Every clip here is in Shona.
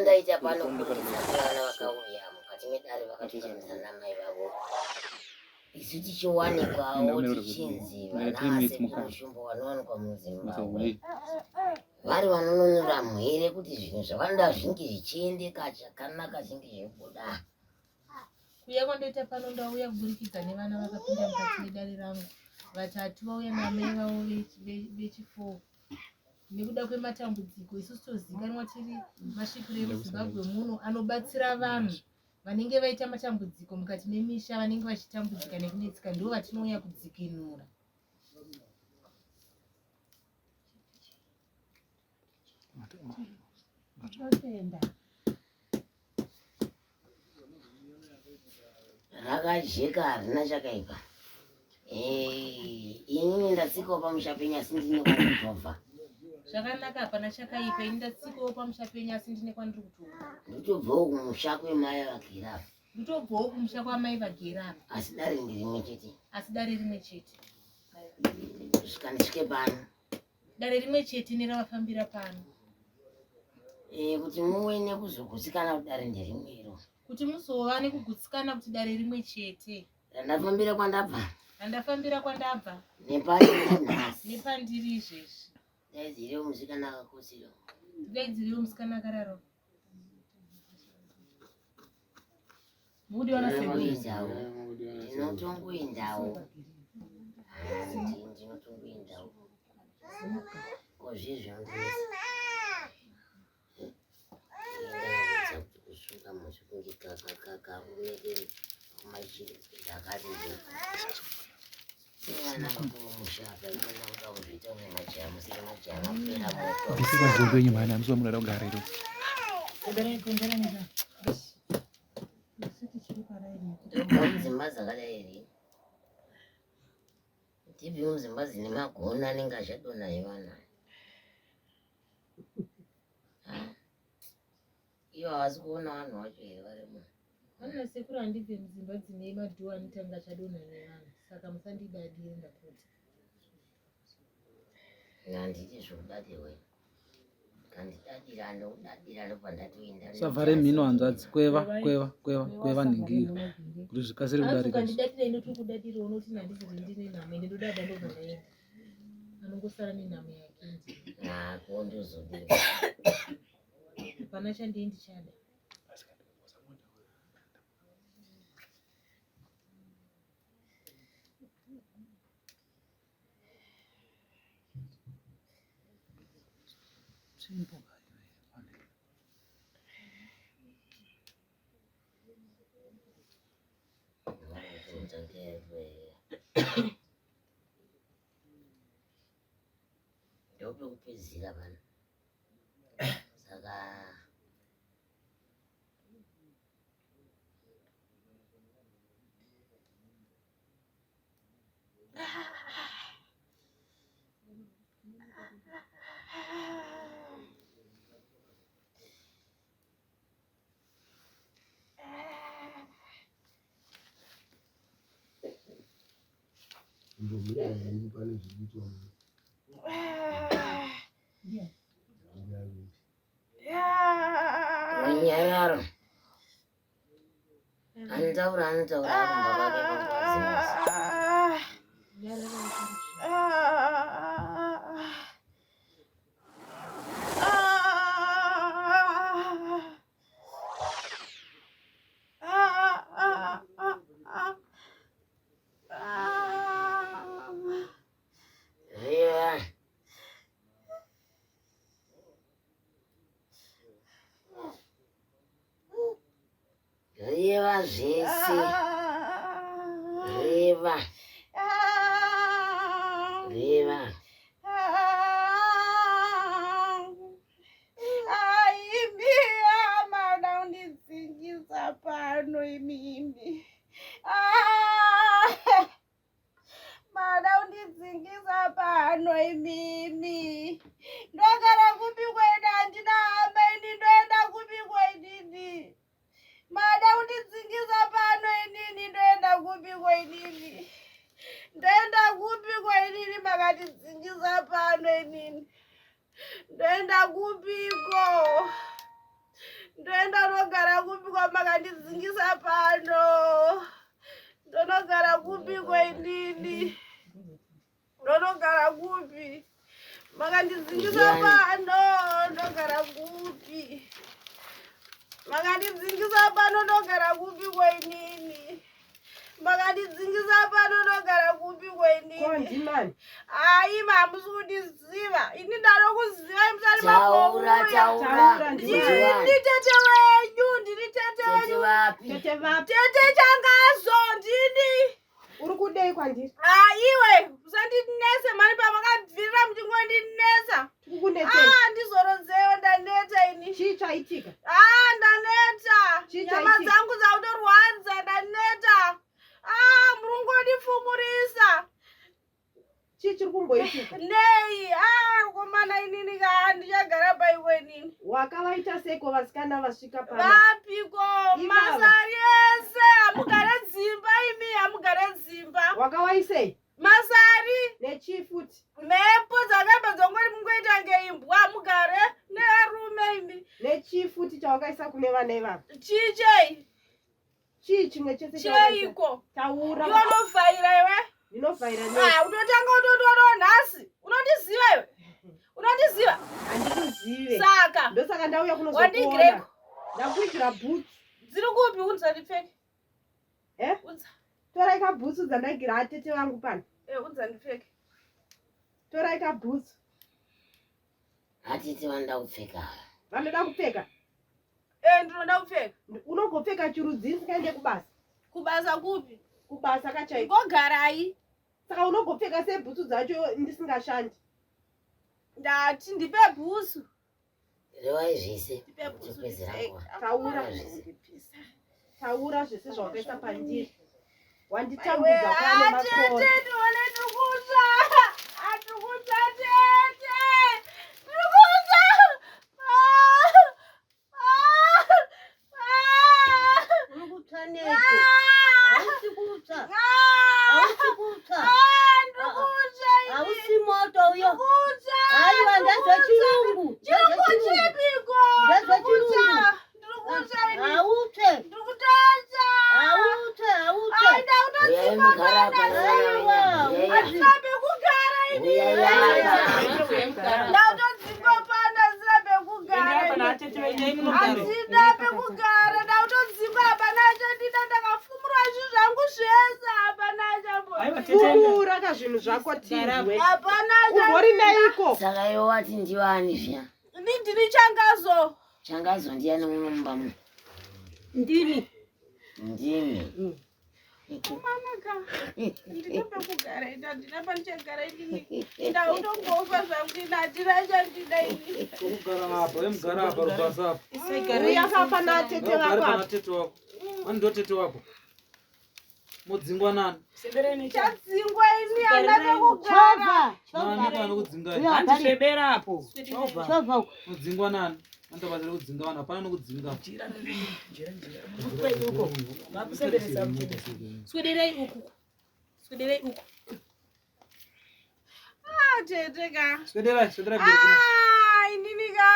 kwandaita pano kuburikidza kwevana vakauya mukati medare vakatungamidza namai vavo isu tichiwanikwawo tichinzi vana asekuru Shumba vanowanikwa muZimbabwe vari vanononora mhere kuti zvinhu zvavanoda zvinge zvichiendeka chakanaka zvinge zvichibuda. Kuuya kwandoita pano ndauya kuburikidza nevana vakapinda mukati medare rangu vatatu vauya naamai vavo vechifoo nekuda kwematambudziko isusu tozikanwa tiri masvikiro emuzimbabwe muno anobatsira vanhu vanenge vaita matambudziko mukati memisha vanenge vachitambudzika nekunetseka ndivo vatinouya kudzikinura. Totenda. Rakajeka harina chakaipa. Eh, inini ndatsikawo pamusha penyu asi ndine kwandinobva. Zvakanaka hapana chakaipa ini ndatsikawo pamusha penyu asi ndine kwandiri kutobva. Ndotobvawo kumusha kwemai vagera apa. Ndotobvawo kumusha kwamai vagera apa. Asi dare ndirimwe chete. Asi dare rimwe chete. Kusvika ndisvike pano. Dare rimwe chete neravafambira pano. Eh, kuti muve nekuzogutsikana kuti dare nderimwe iro. Kuti muzova nekugutsikana kuti dare rimwe chete. Randafambira kwandabva. Randafambira kwandabva. Nepandiri nhasi. Nepandiri izvezvi. Daidzirewo musikana akakosira. Daidzirewo musikana akararo. Mudiwa na sekuru. Ndinotongoendawo. Ndinotongoendawo. Ko zvizvi zvinondinetsa. Ndakaudza kuti kusunga musi kunge karume kumachiri ndakati Bisi kwa wenyu mhani hamusi wamunoda kugara iro. Mudzimba dzakadai here? Tibvi mudzimba dzine magona anenge achadonha evana. Ivo havasi kuona vanhu vacho here varimo? Vana sekuru handibve mudzimba dzine madhuwa anotanga achadonha nevanhu saka musandidadire ndapota. Handiti zvekudadirwa kandidadira ndokudadira ndobva ndatoenda. Usavhare mhino hanzvadzi kweva kweva kweva kweva nhingi kuti zvikasire kudarika. Ukandidadira ndotokudadira unoti handiti ndine nhamo ende ndodada ndobva ndaenda. Anongosara nenhamo yake ndiye. Nako ndozodii. Hapana chandii ndichada. Ndopekupedzisira pano. Saka Imbomira henyu pane zviri kuitwa muno. Runyararo. Anotaura anotaura kumba kwake panguva dzose. Riva. Riva zvese. Riva. Riva. Imi amana undidzingisa pano imimi. Mada undidzingisa pano imimi. Ndogara kupi kwenda handina hama ini ndoenda kupi kwenini. Mada undidzingisa pano inini ndoenda kupi kwenini. Ndoenda kupi kwenini makatidzingisa pano inini. Ndoenda kupiko? Ndoenda nogara kupi kwamakandidzingisa pano? Ndonogara kupi kwenini? Ndonogara kupi? Makandidzingisa pano, ndogara kupi? Makandidzingisa pano, ndogara kupi kwenini? Makandidzingisa pano, ndogara kupi kwenini? Ko ndimani? Hayi, hamusi kundiziva. Ini ndanokuziva musati Taura, mambouya. taura. Ndini tete wenyu, ndini tete Tete wenyu. vapi? Tete vapi? Tete changazo, ndini. Uri kudei kwandiri? Ah, iwe usandinetse mani pamakabvirira muchingondinetsa. Tikukunetsei. Ah, ndizorodzewo ndaneta ini. Chii chaitika? Ah, ndaneta. Chii Nyama chaitika? dzangu dzakutorwadza ndaneta. Ah, muri kungondifumurisa. Chii chiri kumboitika? Nei? Ah, komana inini ka ndichagara paiwe inini. Wakavaita seiko vasikana vasvika pano? Vapiko Ivava. masari ese hamugare dzimba imi hamugare dzimba. Wakawaisei? Masari Nechii futi? mhepo dzakabva dzongori mungoita ngeimbwa mugare nevarume imi. Nechii futi chawakaisa kune vana ivava? Chii chei? Chii chimwe chese chawakaisa? Cheiko? Taura. Iwe unovhaira iwe? Ndinovhaira nei? Ah, unotanga utondionawo nhasi. Unondiziva iwe? Unondiziva? Handikuzive. Saka Ndosaka ndauya kunozokuona. wandiigireiko? Ndakuigira bhutsu. Dziri kupi? Unza ndipfeke. Eh? Unza. Torai kabhutsu dzandaigira atete vangu pano. Eh, unza ndipfeke. Torai kabhutsu. Hatiti vanoda kupfeka. Vanoda kupfeka. Eh, ndinoda kupfeka. Unogopfeka chirudzi ndisingaende kubasa. Kubasa kupi? Kubasa kachaiko. Ngogarai. Saka unogopfeka sebhutsu dzacho ndisingashandi. Ndati ndipe bhutsu. Revai zvese. Ndipe bhutsu Topedzera ndipfeke. nguva. Taura. Zvese. Taura zvese zvawakaisa pandiri. Iwe, Wanditambudza kwane ah, makore. tete, ndione ndikutsva. Ah, ndikutsva, tete. Ndikutsva. Ah, ah, ah. Uri kutsva neiko? Ah, Hausi kutsva. ah, Hausi kutsva. ah, ndikutsva ini. Hausi moto uyo. Ndikutsva, Haiwa ndikutsva. ndezvechirungu. Chirungu Ndezvechirungu. chipiko? Ndezvechirungu. Ndikutsva. Ndikutsva ini. Hautsve. Ndikutotsa. Hautsve, hautsve. Ai, Uyai ndakutodzimba mugare apa pana. nevana Aiwa. venyu. Uyai. Handina pekugara ini. Uyai apa. Ndautodzingwa pano handina pekugara ini. Handina pekugara ndautodzingwa hapana chandida ndakafumurwa zvinhu zvangu zvese hapana chambo Fumura kazvinhu zvako tizwe. hapana Umbori neiko? Saka iwe wati ndiwani zviya? Ini ndini changazo Changazo ndiyani muno mumba muno? Ndini. Ndimi. manaka ndina pekugara ini handina pandichagara inini ndautombofa zvangu ini handina chandida ini Kugara apa, wemugara apa, rubasa apa. Uya kapa natete Ugare vako pana apa. tete wako. Wani ndo tete wako. Mudzingwa nani? chadzingwa ini handina pekugara Chovha. Nani pano kudzingai? Uya, Handisvebera apo. Chovha. Chovha uko. Mudzingwa nani? Andobatsira kudzinga vanhu, hapana nokudzinga. Swederai uku. Swederai uku. Ah, tete ka Swederai, swederai mberi kuno. Ah, inini ka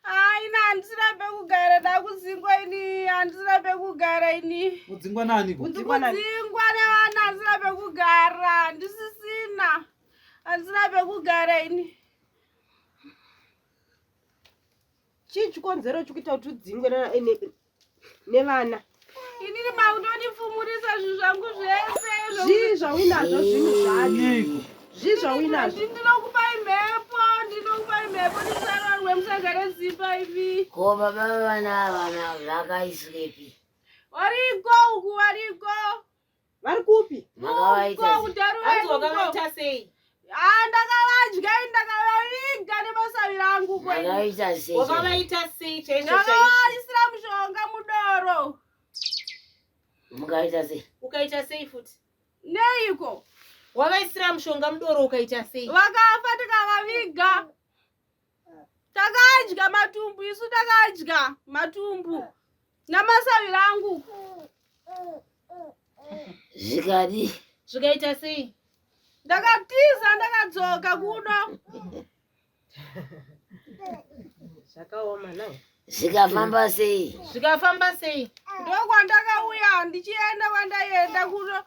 Ah, ini handisina pekugara ndakudzingwa ini handisina pekugara ini Mudzingwa nani ko? Kudzingwa nani? ndikudzingwa nevana handisina pekugara handisisina handisina pekugara ini Chii chikonzero chikuita kuti udzingwe nevana? inini maundondifumurisa zvinhu zvangu zvese Zvii zvauinazvo zvinhu zvacho? Neiko? Zvii zvauinazvo? ndinokupai mhepo ndinokupai mhepo ndisararwe musagare dzimba imi Ko baba vevana ava vakaiswepi? variko uku variko Vari kupi? Makavaita uko sei? kudharu Hanzi veduko wakavaita sei? Ah, ndakavadya ini ndakavaviga nemasavira angu kweni Makaita sei? Wakavaita sei chaizvo chaizvo? ndakavaisira mushonga mudoro Mukaita sei? Ukaita sei futi? neiko Wavaisira mushonga mudoro ukaita sei? vakafa tikavaviga takadya matumbu isu takadya matumbu namasavira angu Zvikadi. Zvikaita sei? ndakatiza ndakadzoka kuno Zvakaoma naye. Zvikafamba sei? Zvikafamba sei? Ndokwandakauya ndichienda kwandaienda kuno.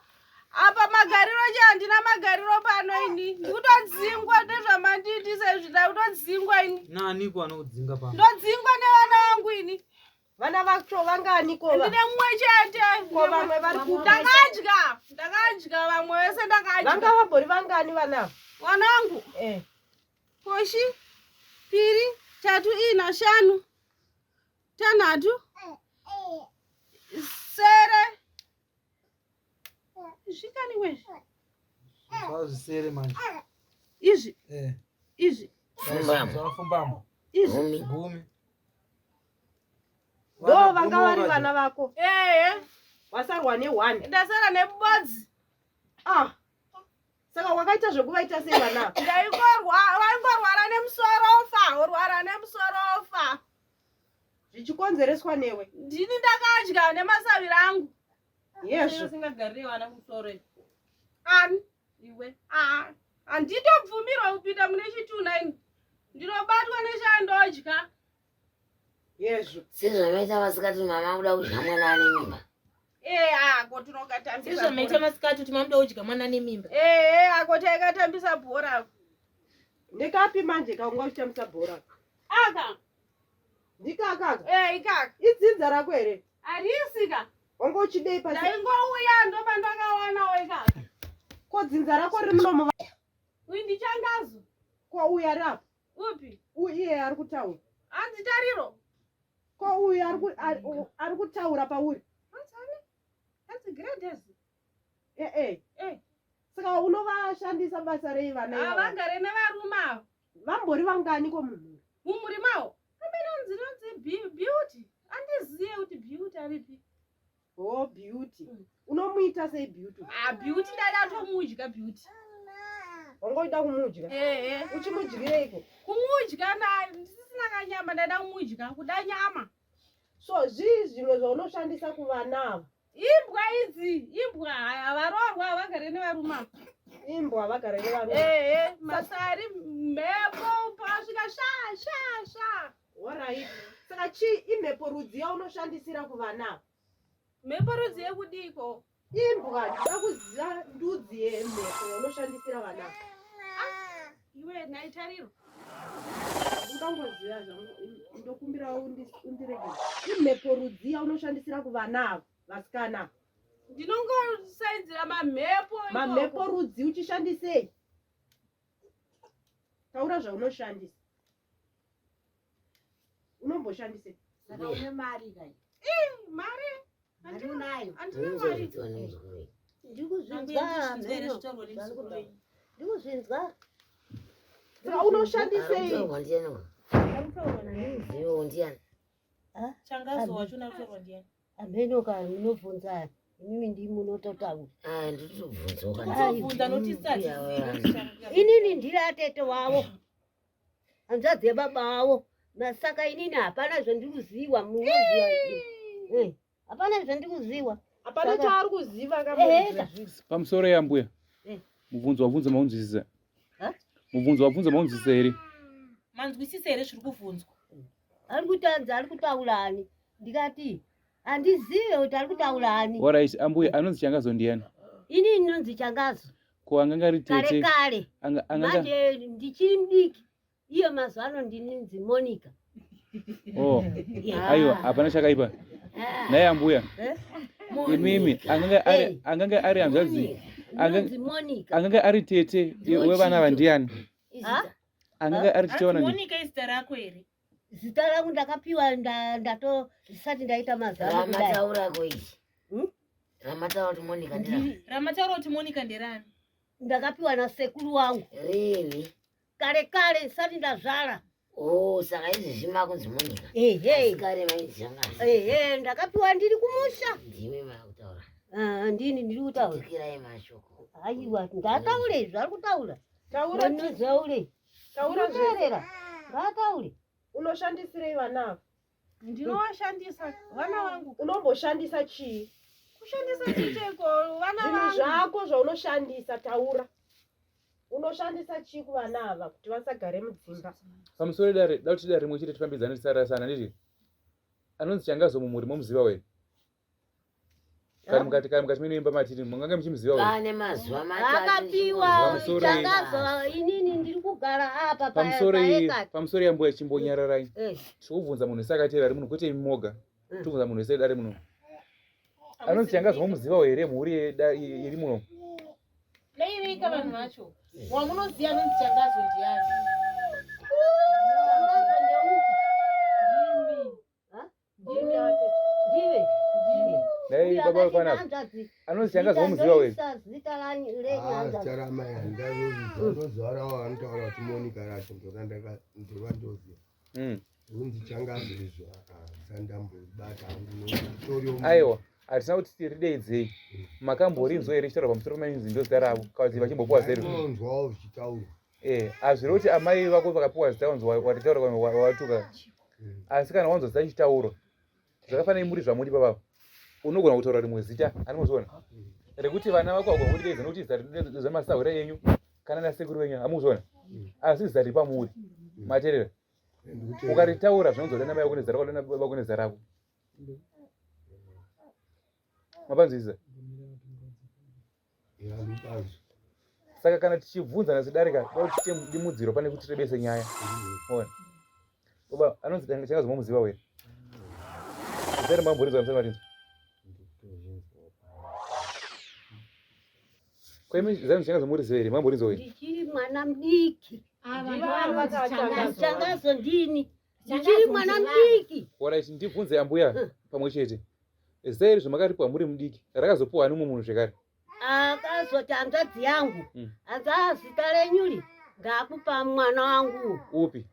Apa magariro che handina magariro pano ini. Ndikutodzingwa nezvamandiitisa izvi ndakutodzingwa ini. Naaniko anokudzinga pano? Ndodzingwa nevana vangu ini. Vana vacho vangani ko? Ndine mumwe chete. Ko vamwe vari kupi? Ndakadya. Ndakadya vamwe vese ndakadya. Vanga vambori vangani vana? Vana vangu? Eh. Koshi, piri, tatu, ina, shanu, tanhatu, sere. Zvikani wezvi? Zvazvisere manje. Izvi. Eh. Izvi. Fumbamwe. Zvafumbamwe. Izvi. Gumi. Ndo vanga vari vana vako. Ehe. Wasarwa ne one. Ndasara nebodzi. Ah. Saka wakaita zvekuvaita sei vana? Ndaingorwa, vaingorwara nemusoro ofa, orwara nemusoro ofa. Zvichikonzereswa newe. Ndini ndakadya nemasavira angu. Yezvo. Usingagarire vana kumusoro. Ani? Iwe. Ah, handitobvumirwa kupinda mune chitunha ini. Ndinobatwa nechandodya. Yezvo. Sezvamaita masikati mama kuda kudya mwana ane mimba. Eh, ako tinokatambisa. Sezvamaita masikati kuti mamuda kudya mwana ane mimba. Eh, ako taikatambisa bhora ako. Ndekapi manje kaunga uchitambisa bhora? Aka. Ndikakaka. Eh, ikaka. Idzinza rako here? Harisi ka. Wanga uchidei pasi? Ndaingouya ndopandakawanawo ikaka. Ko dzinza rako riri munomu? Uyu ndichangazo. Ko uyu ari apa? Upi? Uyu iye ari kutaura. Hanzi tariro. Ko uyu ari kutaura pauri? Hanzi ani? Hanzi Greatest. Eh eh. Eh. Saka unovashandisa basa rei vana ivava? Havagare nevarume ava. Vambori vangani ko mumhuri? Mumhuri mavo. Amene hanzi nonzi Beauty. Andiziye kuti Beauty aripi. Oh, Beauty. Unomuita sei Beauty? Ah, Beauty ndada tomudya Beauty. Wanga uchida kumudya? Eh eh. Uchimudyireiko? Kumudya na ndisisina kanyama ndada kumudya kuda nyama. So zvii zvimwe zvaunoshandisa kuvana ava? Imbwa idzi, imbwa havaroorwa havagare nevarume ava. Imbwa havagare nevarume. Eh eh, masari mhepo pasvika sha sha sha. Alright. Saka chii imhepo rudzi yaunoshandisira kuvana ava? Mhepo rudzi yekudiko? Imbwa ndinoda kuziva ndudzi yemhepo yaunoshandisira vana ava. Ah, iwe nhai Tariro. Ungangoziva zvangu, ndokumbira undiregere. Imhepo rudzi yaunoshandisira kuvana ava, vasikana? Ndinongosaidzira mamhepo ikoko. Mamhepo rudzi uchishandisei? Taura zvaunoshandisa. Unomboshandisei? Saka une mari kai? Ih, mari? Mari unayo? Handina mari. Ndikuzvinzwa. Ndikuzvinzwa. Saka unoshandisei? Zivo ndiani? Changazo wacho unotorwa ndiani? Ameno ka munobvunza imimi ndimi munototaura. Ah, nditobvunzawo kana. Kutobvunza notisa Inini ndiri atete wavo. Hanzvadzi yababa avo. Saka inini hapana zvandikuziwa munoziva. Eh, hapana zvandikuziwa. Hapana chaari kuziva Eheka. Pamusoro yambuya. Eh. Mubvunzo wabvunza maunzwisisa. Ha? Mubvunzo wabvunza maunzwisisa here? Manzwisisa here zviri kubvunzwa? Ari kutanzi ari kutaura ani? Ndikati handizive kuti ari kutaura ani. Alright, ambuya anonzi Changazo ndiani? Inini ndinonzi Changazo. Ko anganga ari Kare tete? kare. Anga anganga Manje ndichiri mudiki. Iyo mazuva ano ndininzi Monica. Oh. Ya. Aiwa, hapana chakaipa. Naye ambuya. Eh? Imimi anganga ari anganga ari hanzvadzi. Ndinonzi Monica. Anganga ari tete wevana vandiani? Ha? Anganga ari tete wana ndi? Monica izita rako here? Zita rangu ndakapiwa ndato ndisati ndaita mazano kudai. Ramataura ko ichi. Hmm? Ramataura kuti Monica ndirani? Ramataura kuti Monica nderani? Ndakapiwa nasekuru wangu. Rini? Kare kare ndisati ndazvara. Oh, saka izvezvi makunzi Monica. Ehe. Asi kare mainzi Changazo. Ehe, ndakapiwa ndiri kumusha. Ndimi makutaura. Ah, ndini ndiri kutaura. Tikirai mashoko. Aiwa, ngataure izvo ari kutaura. Taura Ndinozaure. Taura zvese. Ndinoteerera. Ngataure. Unoshandisirei vana ava? Ndinovashandisa vana vangu. Unomboshandisa chii? Kushandisa chicheko vana Zvinhu vangu. zvako zvaunoshandisa taura. Unoshandisa chii kuvana ava kuti vasagare mudzimba? Pamusoro dare, da kuti dare rimwe chete tifambidzane tisarasana ndizvo? Anonzi Changazo mumhuri momuziva wena? Kari mukati kari mukati menoimba matiri mungange muchimuziva wena? Pane mazuva matatu Akapiwa Pamusoro iyi. Changazo inini ndiri kugara apa Pamusoro iyi, paekati. pamusoro yambuya chimbonyararai. Eh. Tiri kubvunza munhu wese akateera ari muno kwete imi moga. Tiri kubvunza munhu wese ari muno. Anonzi Changazo momuzivawo here mhuri iri muno? Naiveika vanhu vacho wamunoziva anonzi Changazo ndiani? Changazo ndeupi? Ndimi. Ha? Ndimi avatete. Ndive. Ndimi. Dai Uyu baba akati panapa. hanzvadzi. Anonzi Changazo momuziva here? Zita zita renyu Ah, hanzvadzi. zita ramai handaroziva ndoziva ravo vanotaura kuti Monica racho ndorandinoziva. Hunzi Changazo izvo sandambobata hangu nokuti Aiwa, hatina kuti tirideidzei. Makamborinzwa here richitaurwa pamusoro pemainzi ndo zita ravo kana kuti vachimbopuwa zita iri? Ndinonzwawo zvichitaurwa. Eh, hazvirevi kuti amai vako vakapuwa zita wanzi waritaura kana watuka. Asi kana wanzwa zita richitaurwa, zvakafanana nemuri zvamuri baba. Unogona kutaura rimwe zita, animuzviona? Rekuti vana vako vagona kutideidza nokuti zita rinodeidza enyu kana nasekuru venyu, hamuzviona? Asi zita riri pamuri. Mateerera. Ukaritaura zvinonzi wadana mai vako nezita rako, wadana baba vako nezita rako. Mapanzwisisa? Saka kana tichibvunzana sedarika, toda kuti tiite dimudziro pane kuti tirebese nyaya. Ona. Baba anonzi Changazo momuziva wena. Zita remamboridzwa musati marinzwa. Kwa imi zita Changazo muriziva here? Mamborinzwa wena. Ndichiri mwana mudiki. Vanhu Changazo. Changazo ndini. Ndichiri mwana mudiki. Alright, ndibvunze ambuya pamwe chete. Zita iri zvamakaripiwa muri mudiki rakazopiwa ani mumwe munhu zvekare? Akazoti hanzvadzi yangu. Hanzi zita renyuri ngakupa mwana wangu. Upi?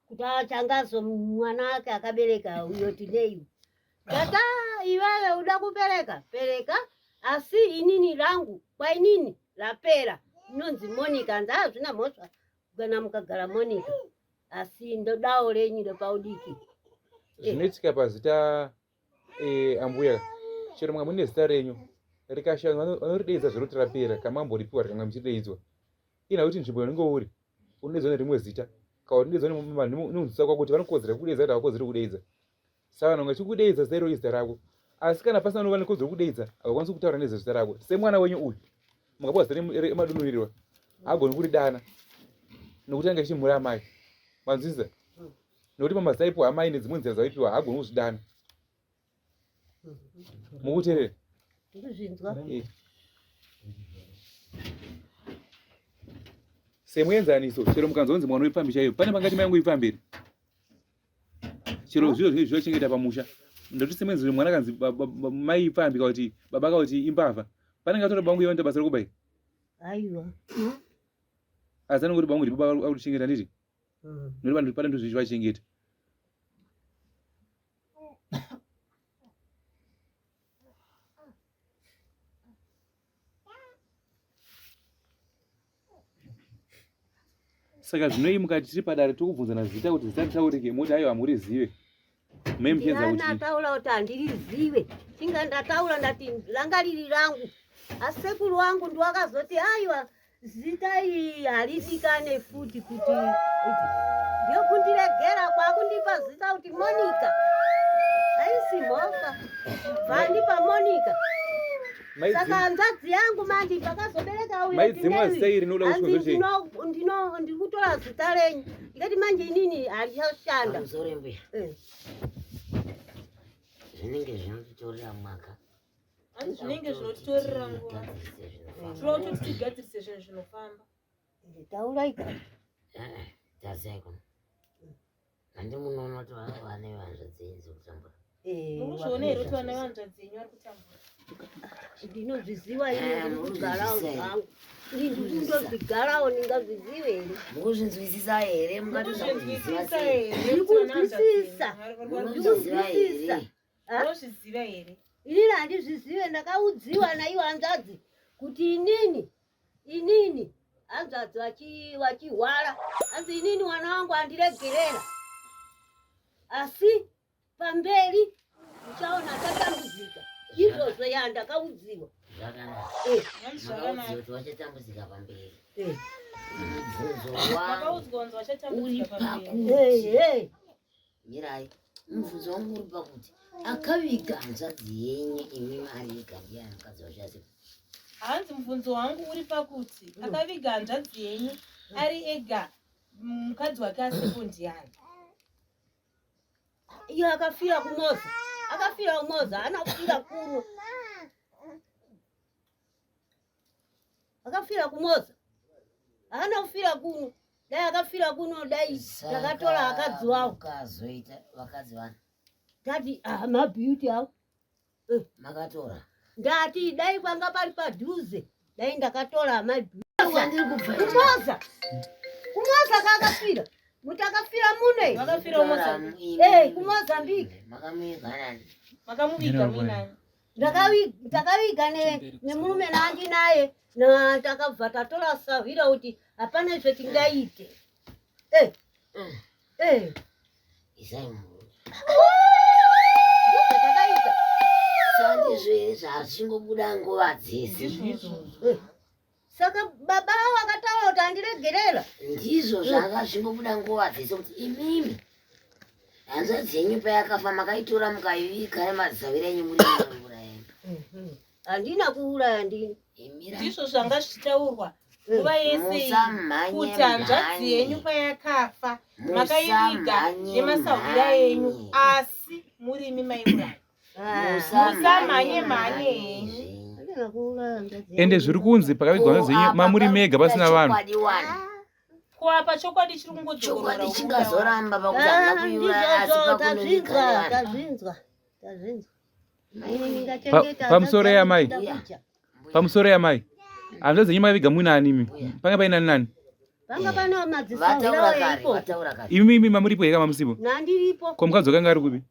Kuti Changazo mwana wake akabereka uyo tineiwe. Tata iwewe uda kupereka pereka asi inini rangu kwainini rapera inonzi Monica. Hanzi hazvina mhosva kana mukagara Monica asi ndodawo renyu repaudiki. Zvinoitika pazita ambuya chero manga mune zita renyu rikashaya vanorideidza zvero kuti rapera kana mamboripiwa rikanga muchideidzwa. Ina kuti nzvimbo yaunenge uri unodeidzwa nerimwe zita kana kuti unodeidza nekunzwisisa kwako kuti vanokodzera kudeidza kana havakodzeri kudeidza. Saka vanhu vachikudeidza zita iroro izita rako. Asi kana pasina anova nekodzero yekudeidza havakwanisi kutaura nezvezita rako. Semwana wenyu uyu mukapiwa zita remadunhurirwa haagoni kuridana nokuti anenge achimhura amai. Manzwisisa? Nokuti pamazita aipiwa amai nedzimwe nzira dzavaipiwa haagoni kuzvidana. Mukuteerera? Ndikuzvinzwa. Semuenzaniso, chero mukanzwa kunzi mwana wepfambi chaiyo, pane pangati mai yangu ipfambi here? Chero zviro zvinenge zvinochengeta pamusha. Ndoti semuenzaniso mwana akanzi mai ipfambi kana kuti baba kana kuti imbavha. Panenge atora baba vangu iye vanoita basa rekuba here? Aiwa. Asi anongoti baba vangu ndi baba vari kuchengeta handiti? Nokuti vanhu pane ndozvizvi vachengeta. Saka zvinoi mukati tiri padare tokubvunzana zita kuti zita ritaurike moti aiwa hamurizive. Mai muchiedza Ndiani kuti ataura kuti handirizive? Chinga ndataura ndati ranga riri rangu. Asi sekuru wangu ndiwakazoti aiwa zita iri haridikane futi kuti ndokundiregera kwakundipa zita kuti Monica. Haisi mhosva. Vandipa Monica. Saka hanzvadzi yangu manje pakazobereka uyo Maidzimwa zita iri nokuda hanzi kwechikodzero chei? ndiri kutora zita renyu. Ndikati manje inini harichashanda. Pamusoro mbuya. Zvinenge zvinotitorera mwaka. Hanzi zvinenge zvinotitorera nguva. Tinoda kuti tigadzirise zvinhu zvinofamba. Taurai ka. Tarisai kuno. Handi munoona kuti vana vane vanzvadzi dzenyu dziri kutambura. Murikuzviona here kuti vana vehanzvadzi yenyu vari kutambura? Ndinozviziva ini ndiri kugarawo zvangu. Ini ndiri kundozvigarawo ndingazvizive here? Mukuzvinzwisisa here? Mukuzvinzwisisa here? Ndiri kunzwisisa. Munozviziva here? Munozviziva here? Inini handizvizive ndakaudziwa naiwo hanzvadzi kuti inini hanzvadzi vachihwara hanzi inini mwana wangu andiregerera asi pamberi uchaona achatambudzika. Izvozvo ya ndakaudziwa. Zvakanaka. Zvakanaka. Makaudziwa kuti vachatambudzika pamberi. Mubvunzo wangu Makaudzwa kunzi uri vachatambudzika pamberi. pakuti. Mirai. Mubvunzo wangu uri pakuti akaviga hanzvadzi yenyu imi ari ega ndiyani mukadzi wacho asipo? Hanzi mubvunzo wangu uri pakuti akaviga hanzvadzi yenyu ari ega mukadzi wake asipo ndiyani? Iyo akafira kumoza, akafira kumoza, haana kufira kuno. Akafira kumoza, haana kufira kuno. Dai akafira kuno, dai takatora akadzi wavo. Ukazoita vakadzi vana Tati ah, mabhiuti avo. Makatora. Ndati dai panga pari padhuze, dai ndakatora amai Kwandiri kubva. Kumoza. Kumoza kakafira. Muti akafira mune. Vakafira kuMozambique. Eh, kuMozambique. Makamuviga nani? Makamuviga muinani? Ndakaviga nemurume naandinaye na takabva tatora sahwira kuti hapana zvetingaite. Eh. Eh. Isai murume. Ndozvatakaita. Sandizvo here zvazvingobuda nguva dzese. Eh. Saka baba avo akataura kuti andiregerera. Ndizvo zvanga zvingobuda nguva dzese kuti imimi hanzvadzi yenyu payakafa makaitora mukaiviga nemadzisawira enyu muri muraya. Handina kuuraya ndini. Ndizvo zvanga zvichitaurwa nguva yese iyi Musamhanye kuti hanzvadzi mhanye. yenyu payakafa makaiviga Musamhanye nemasahwira enyu mhanye. asi murimi maiuraya. Musamhanye mhanye henyu. Handina kuuraya hanzvadzi Ende zviri kunzi pakavigwa hanzvadzi yenyu mamuri mega pasina vanhu. Chokwadi wani. Kuapa chokwadi chiri kungodzokorora Chokwadi chingazoramba pakuti hamuna kuiuraya asi Ndizvozvo pakunoviga tazvinzwa nevanhu. tazvinzwa tazvinzwa. Ini ndingachengeta Pamusoro hanzvadzi yangu yamai. ndida kudya. Pamusoro yamai. Hanzvadzi yenyu makaviga muinani imi? Panga paina nani? Panga pane madzisahwira Vataura kare, eiko. vataura kare. Imi imi mamuripo here kana mamusipo? Nandiripo. Ko mukadzi wake anga ari kupi?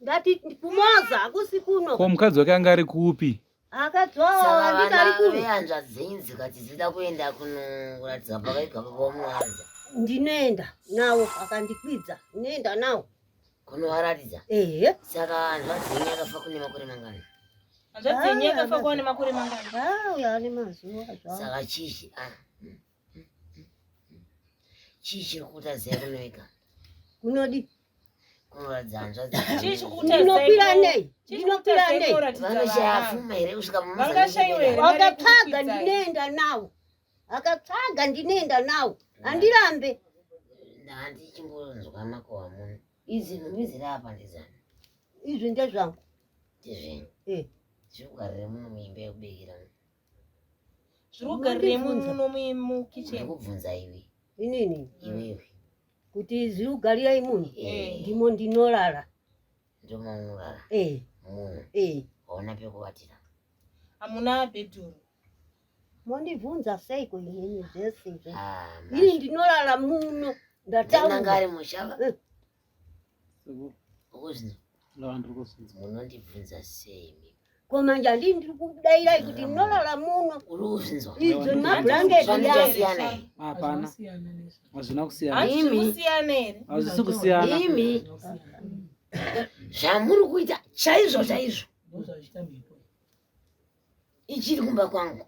Ndati kumoza hakusi kuno. Ko mukadzi wake anga ari kupi? Akadzowa Saka anditi ari vana kuno. vehanzvadzi dzenyu dzikati dzida kuenda kunoratidza pakaigwa baba munovaratidza. Ndinoenda nawo akandikwidza. Ndinoenda nawo. Kunovaratidza. Ehe. Saka hanzvadzi yenyu yakafa kune makore mangani? Hanzvadzi yenyu yakafa kuva nemakore mangani? Ah, uyo ane mazuva zvawo. Saka chii ah. Chii chiri kutadzai kunoika? Kunodi. Kunoratidza hanzvadzi. Chii chiri kutadzai Ndinokwira ku- nei? chii chiri Ndinokwira kutadzai nei? kunoratidza Vanoshaya vana? pfuma here kusvika Vangashayiwa here mari Akatsvaga yekukwidza? ndinoenda nawo. Akatsvaga ndinoenda nawo. Handirambe. Handichimbonzwa makohwa muno. Idzi nhumbi dziri apa ndedzani? Izvi ndezvangu. Ndezvenyu. Eh. Zviri kugarire muno muimba yekubikira muno. Zviri kugarire muno mukitchen. Ndikubvunza iwe. Inini Iwewe. kuti zviri kugarira imunhu Eh. ndimo ndinorara. Ndomaunorara. Eh. Muno. Eh. Hauna pekuvatira. Hamuna bedroom. Mondibvunza seiko inini zvese izvo. Ah, Ini ndinorara muno. Ndinanga ari Ndataura. mushava. Eh. Ukuzvinzwa. Munondibvunza sei imi? Ko manje handii ndiri kudairai kuti ndinorara muno. Uri kuzvinzwa? Idzo mabhurangeti Zvandichasiyana here? Hapana. Hazvina kusiyana. Hanzi zviri kusiyana here? Hazvisi kusiyana. Imi. Zvamuri kuita chaizvo chaizvo. Ichiri kumba kwangu.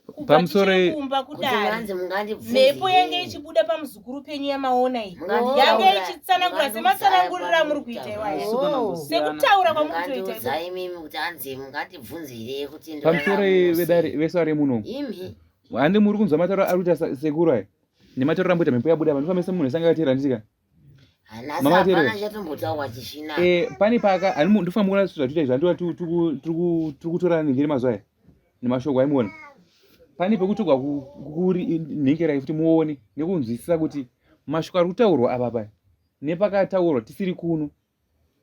Kubva Pamusoro tichiri kumba Kuti kudare. vanzi mungandibvunze. Mhepo yange ichibuda pamuzukuru penyu yamaona iyi. Munganditaura- Yange ichitsanangura sematsananguriro amuri kuita iwaya. Hazvisi kusiyana. Sekutaura kwamuri kutoita iko. Mungandiudza imimi kuti hanzi mungandibvunzire kuti Pamusoro vedare vesare muno. Imi. Handi muri kunzwa matauro ari kuita sekuru aya. Nematauro amboita mhepo yabuda apa ndofamba semunhu wese anga akateera ndika. Hanasi Mama hapana Terere. chatombotaurwa chisvina. Eh, pane paka hani ndofamba kuona zvatuita izvi handiwa tiri kutora ningiri mazuva aya nemashoko aimuona. Pane pekutogwa kuri nhingerai futi muone nekunzwisisa kuti mashoko ari kutaurwa apa paya nepakataurwa tisiri kuno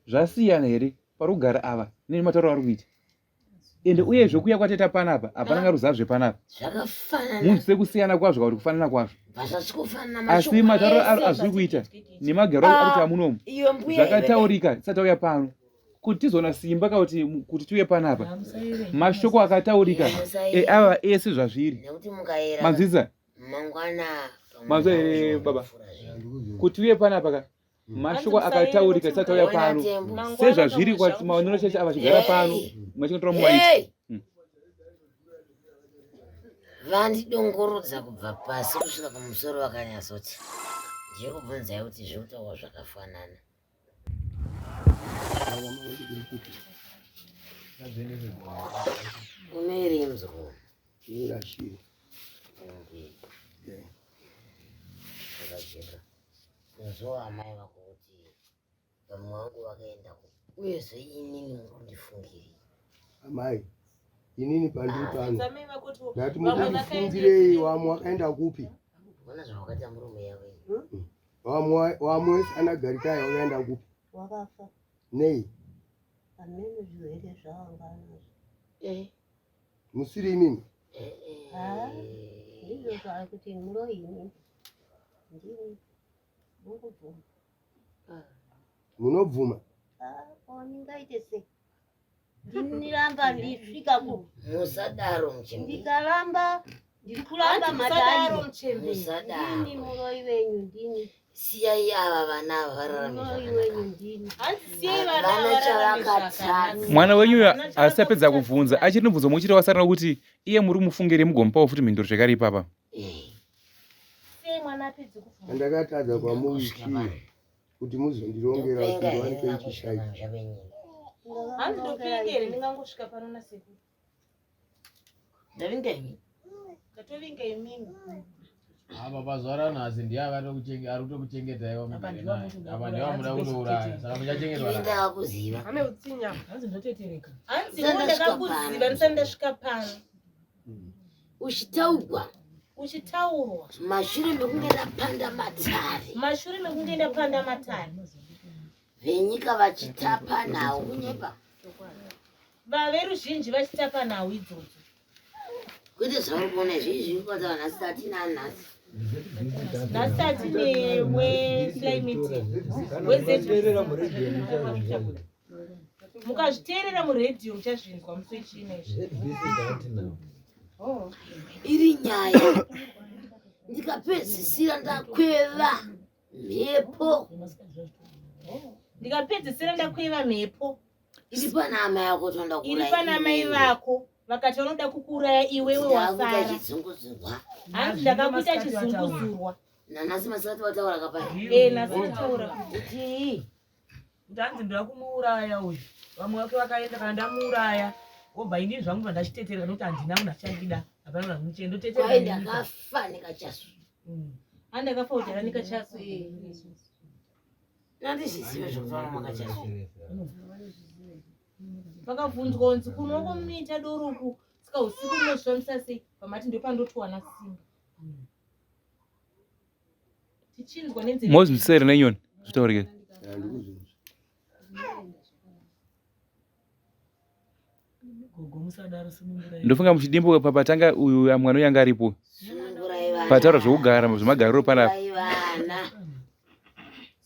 zvasiyana here pari kugara ava nematauro ari kuita. Ende uyezve kuuya kwataita panapa hapana ngaruziva zvepanapa. Zvakafanana. Munzwise kusiyana kwazvo kana kuti kufanana kwazvo. Zvazvikufanana Asi matauro azviri kuita nemagaro ari kuita munomu Iyo mbuya zvakataurika tisati tauya pano kuti tizoona simba kana kuti tiuye panapa mashoko akataurika ava ese zvazviri Nekuti mukaera manzwisisa mangwana manzwa here baba kuti uye panapa ka mashoko akataurika tisati tauya pano sezvazviri kwati maonero cheche ava chigara pano machingotora muwaiti Hey! Vandidongorodza kubva pasi kusvika kumusoro vakanyatsoti ndiri kubvunzai kuti zviri kutaurwa zvakafanana. Unoiri muzukuru? Inorashiri. Zvakajeka. Inzwa amai vako kuti vamwe vangu vakaenda ku uyezve inini muri kundifungirei? Amai, inini pandiri pano Amai vako kuti ndati vamwe muri vakaenda kundifungirei wamwe wakaenda kupi? Ona zvawakaita murume yavo iyi. Wamwe wamwe wese anagarikai wakaenda kupi? Wakafa Nei? hameno zvirwere zvawanga anazvo. Eh. Musiri imimi? Ah, ndizvo zvaari kuti muroyi inini ndini mungobvuma. Munobvuma? Ah, ko ndingaite sei? Ndiniramba ndisvika ku Musadaro muchembere. ndikaramba ndiri kuramba Hanzi musadaro madai. muchembere. Musadaro. Ndini muroyi wenyu ndini. Siyai ava vana ava vararame Muroyi zvakanaka. wenyu ndini. Hanzi siyai vana Havana ava vararame chavakatadza. zvakanaka. Mwana wenyu uyo Havana asi apedza chavakatadza. kubvunza achiri mubvunzo mumwe chete wasarira kuti iye muri mufungire mugomupawo futi mhinduro zvekare ipapa. Eh. Siyai mwana apedze kubvunza. Andakatadza kwamuri Ndakosvika chii pano. kuti muzondirongera kuti Ndopenga here ndiwanikwe ndingangosvika ichishaika? pamusha penyika. Hanzi ndopenga here ndingangosvika pano nasekuru. Ndavinga imi. Ndatovinga imimi. Apa pazuva ranhasi ndiye ari kutokuchengetai wamugere naye. Apa ndiye wamuda kutouraya saka muchachengetwa Ini naye. ndakakuziva. Ane utsinya. Hanzi ndotetereka. Hanzi Ndisati iwe ndasvika ndakakuziva pano. ndisati ndasvika pano. Uchitaurwa Uchitaurwa. mashure mekunge ndapanda matare. Mashure mekunge ndapanda matare. Venyika vachitapa nhau kunyepa. Veruzhinji vachitapa nhau idzodzo. Kwete zvauri kuona izvi izvi zviri nhasi tatina nhasi. Nhasi tatine weSly meeting. Mukateerera muredhiyo muchazvinzwa. Mukazviteerera muredhiyo muchazvinzwa musi wechina izvi. ZBC ndatinao. Iri nyaya ndikapedzisira ndakweva mhepo Ndikapedzisira ndakweva mhepo iri pana amai ako toda iri pana mai vako vakati vanoda kukuuraya iwewe Ndakuita wasara. chizunguzurwa. Hanzi ndakakuita chizunguzurwa. Nanhasi masikati wataura kapaya. Eh, nhasi wataura. Kuti Kuti hanzi ndoda kumuuraya uyu. Vamwe vake vakaenda kana ndamuuraya. Wobva inini zvangu ndachitetereka nokuti handina munhu achandida. Hapana munhu anochenda ndotetereka. kwai nenyika. ndakafa nekachasu. Hanzi ndakafa kudhara nekachasu eh. Nandizvizive zvekutaura makachasu. Vakabvunzwa kunzi kunoko munoita doro uku saka usiku munozvifambisa sei pamati ndopandotowana simba. Tichinzwa nenzeve. Mozvinzwisisa here nenyoni zvitaurike. Handikuzvinzwa. Gogo musadaro sunungurai. Ndofunga muchidimbu papatanga uyu mwana uyu anga aripo. Sunungurai vana. Pataura zvekugara zvemagariro panapa. Sunungurai vana.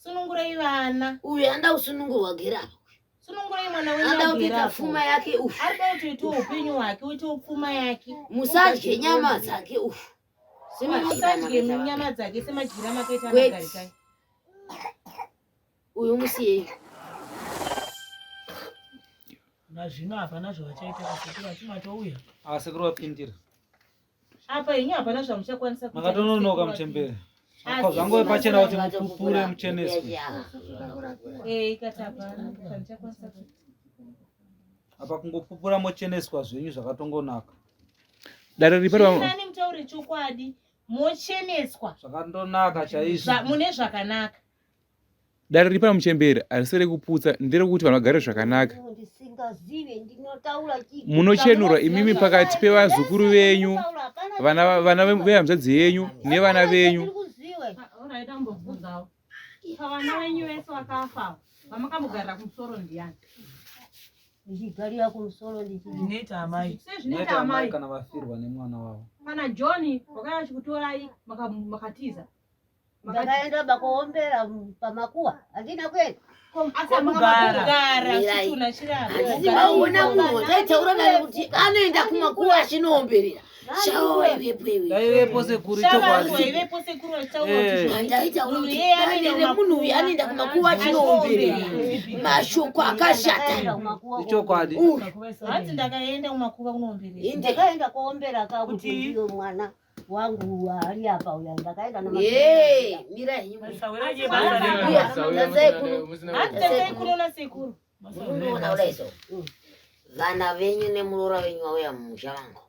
Sunungurai vana. Uyu anoda kusunungurwa gera apa. Sunungurai mwana wenyu Anoda agere kutoita apo. pfuma yake uyu. Arikuda kutoitawo upenyu hwake oitawo pfuma yake. Musadye nyama dzake uyu. Musadye nyama dzake semadyiro amakaita Kwete. anagarikai. Uyu musiyei. Nazvino hapana zvavachaita vasekuru asi matouya. Asekuru vapindira. Apa henyu hapana zvamuchakwanisa kuita. Makatononoka muchembere. Asi Zvangove pachena kuti mupupure mucheneswe. Eh, ikati hapana zvamuchakwanisa kuita. Apa kungopupura mocheneswa zvenyu zvakatongonaka. Dare riri pano Nani mutaure chokwadi mocheneswa Zvakandonaka chaizvo. Mune zvakanaka. dare riri pano muchembere harisi rekuputsa nderekuti vanhu vagare zvakanaka. Ndisingazive ndinotaura chii. Munochenurwa imimi pakati pevazukuru venyu, vana vana vehanzvadzi yenyu nevana venyu. Alright, ambobvunzawo. Pavana venyu vese vakafa vamakambogarira kumusoro ndiani? Ndichigarira kumusoro ndichii. Zvinoita amai. Sezvinoita Zvinoita amai amai. kana vafirwa nemwana wavo. Kana John wakauya achikutorai makatiza. Ndakaenda bakoombera pamakuwa handina kuenda. Asi Kugara chitunha chiramba. Handiti maona munhu wataitaura naye kuti anoenda kumakuva achinoomberera. Shawa waivepo iwe. Daivepo sekuru Shavangu chokwadi. waivepo sekuru vachitaura Eh. kuti Handaitaura munhu kuti iyeye anoenda dare remunhu uyu anoenda kumakuva achinoomberera. Mashoko akashata. Ichokwadi. Hanzi ndakaenda kumakuva kunoomberera. Ndakaenda kuombera ka kuti ndiyo mwana wangu ari apa uya ndakaenda Yee, mira henyu. Hanzi tasai kuno nasekuru. Munoona kudai so vana venyu nemuroora venyu vauya mumusha vangu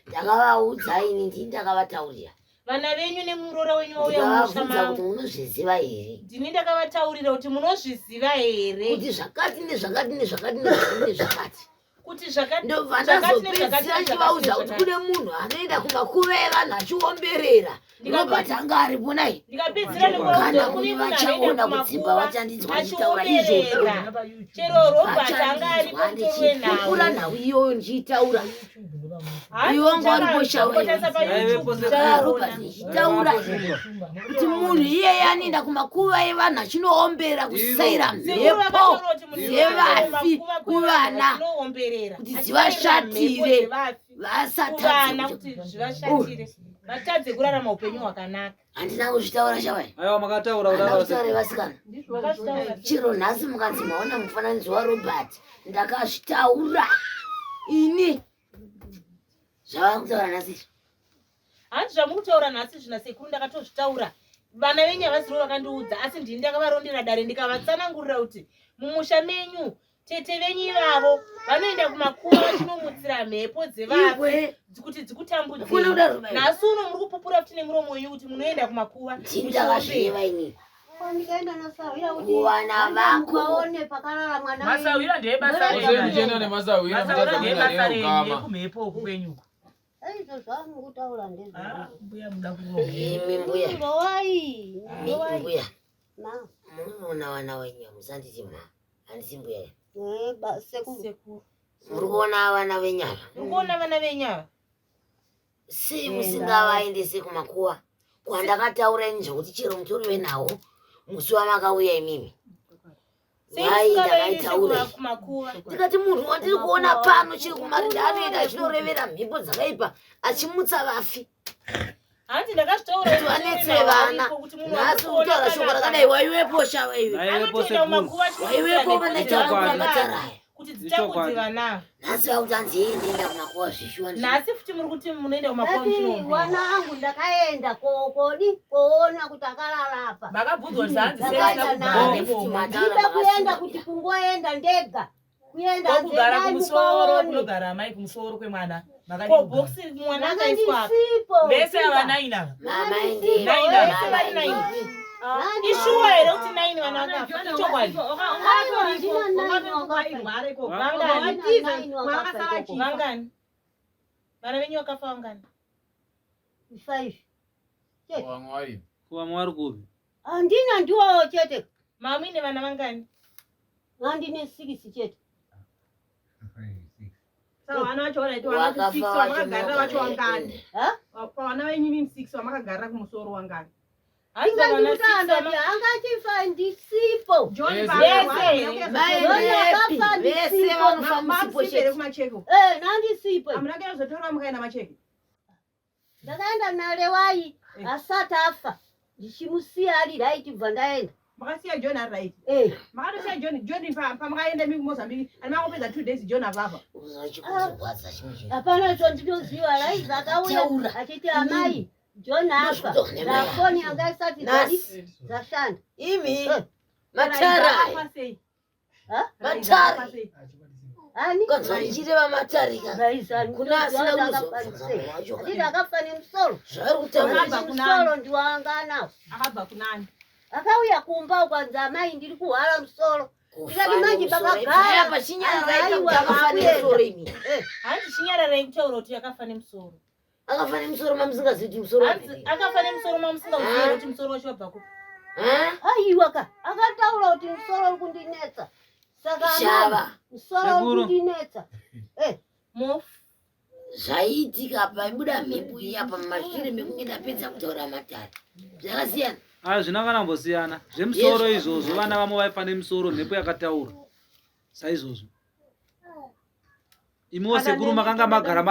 ndakavaudza ini ndini ndakavataurira vana venyu nemuroora wenyu vauya mumusha ndikavabvunza kuti mangu munozviziva here ndini ndakavataurira kuti munozviziva here kuti zvakati nezvakati nezvakati nezvakati nezvakati kuti zvakati ndobva zvakati nezvakati ndazopedzisira nezvakati ndichivaudza kuti nezvakati. kune munhu anoenda kumakuva evanhu achiomberera Robert anga aripo nai ndikapedzisira nekuvaudza kana kuti kune kune munhu anoenda vachaona kudzimba kumakuva vachandinzwa ndichitaura izvozvo achiomberera chero Robert anga aripo mutori vachandinzwa ndichipupura wenhau nhau iyoyo ndichitaura Hanzi iwe wanga uripo uchavanzwa, shawe ukatarisa paYouTube Robert uchaona. ndichitaura kuti munhu iyeye anoenda kumakuva evanhu achinoombera kusaira Sekuru mhepo vakataura kuti munhu anoenda dzevafi kumakuva kwevanhu kuvana achinoomberera kuti achisairira mhepo dzivashatire dzevafi kuvana vasatadze kuti zvivashatire vatadze kurarama upenyu hwakanaka handina kuzvitaura shawai Aiwa makataura handina kudaro kutaura vasikana Makazvitaura. chero nhasi mukanzi maona mufananidzo warobert ndakazvitaura ini zvava kutaura nhasi izvi Hanzi zvamuri kutaura nhasi zvina sekuru ndakatozvitaura vana venyu havaziro vakandiudza asi ndini ndakavarondera dare ndikavatsanangurira kuti mumusha menyu tete venyu ivavo vanoenda kumakuva vachinomutsira mhepo dzevafi Iwe. kuti dzikutambudzei Kune kudaro bai. nhasi uno muri kupupura futi nemuromo wenyu kuti munoenda kumakuva Ndini ndakazvireva inini Ndikaenda nasahwira kuti Kuvana vako. mukaone pakarara mwana wenyu. Masahwira ndeyebasa Mose renyu. muchienda nemasahwira, Masahwira mutadza kuenda ndeyebasa renyu neukama. yekumhepo uku kwenyu uku. Izvo zvamukutaura ndezvo. Mbuya muda kurohwa. Imi mbuya Rowai, Mi- rowai. mbuya Ma. munoona vana venyu musanditi ma handisi mbuya Eh, ba sekuru. muri kuona vana venyu ava muri kuona vana venyu ava sei musingavaendese kumakuva kwandakataura ini zvokuti chero mutori wenhau musi wamakauya imimi sei vai musingavaendese ndakaitaura kumakuva ndikati munhu wandiri kuona pano chiri kumarinda anoenda achinorevera mhepo dzakaipa achimutsa vafi hanzi ndakazvitaura kuti vanetse vana nhasi kutaura shoko rakadai waiwepo shawa iwe Waiwepo anotoenda sekuru. kumakuva waiwepo panaitaura Ichokwadi. mataraya kuti dzitambudze vana nhasi vakuti hanzi yei ndienda kumakuva zvishuwa nhasi futi muri kuti munoenda kumakuva Ati muchinoomberera wana angu ndakaenda kodi koona kuti akarara apa. Makabvunzwa kuti hanzi sei Ndakaenda musina kugara naye. imomo. Ndida kuenda kuti kungoenda ndega. Kuenda Kokugara hanzi endai kumusoro mukaone. kunogara amai kumusoro kwemwana. Makadii ko kugara? bhokisi mwana akaiswa apa Ndisipo. Vese ava nine ava. mama Nine ava. Vese vari nine ishuwa here kuti nine vana vakafa ichokwadi vangani vangani vana venyu vakafa vangani Five. Vamwe varipo. Vamwe vari kupi? Handina ndiwo chete. mamuine vana vangani Handine six chete. Saka vana vacho vanaiti vana Wakafa six wacho vamakagarira vacho munogara wangani Ha? pavana venyu imi six vamakagarira kumusoro wangani hanzi vana six Ingandikutanda vama- kuti angachifa ndisipo. John Vese. Vese. Vaendepi Vakafa vese ndisipo. vanofa musipo mamusipere chete kumacheke Eh, nandisipo. hamuna kuenda kuzotora mukaenda macheke Ndakaenda naRewai asati afa. Ndichimusiya ari right bva ndaenda. makasiya John ari right Eh. makatosiya John John pamakaenda imi kuMozambique ani makangopedza 2 days John avafa uzochikunzirwadza chimwe chinhu Hapana chondinoziva Raiza akauya Taura. achiti amai John afa. Ndozvikutoona mai. Nafoni yanga isati dzadi Nhasi. dzashanda. imi Eh. matara Akafa sei Ha? Raiza matare akafa sei? Ani? ukanzwa ndichireva matare ka Raiza Kuna asina ndinoziva kuzobvunza kuti akafa sei. munhu wacho Achiti akafa nemusoro. zvaari kutaura Akabva kunani? Musoro ndiwo anga anawo. akabva kunani Akauya kumba ukanzi amai ndiri kuhwara musoro. kufa Ndikati manje nemusoro pakagara. apa chinyararai Aiwa, kuti akafa nemusoro imi Eh. hanzi chinyararai kutaura kuti akafa nemusoro akafa nemusoro mamusingazivi kuti musoro hanzi wabvepi akafa nemusoro mamusingazivi kuti musoro wacho wabva kupi Ha? Aiwa ka akataura kuti musoro uri kundinetsa. Saka amai shava musoro uri Sekuru. kundinetsa. Eh. mofu zvaiitika paibuda mhepo iya pamashure mekunge ndapedza kutaura matare zvakasiyana Hazvina kana kumbosiyana. Zvemusoro Yes. izvozvo vana vamwe vaifa nemusoro mhepo yakataura. Saizvozvo. Imiwo sekuru makanga magara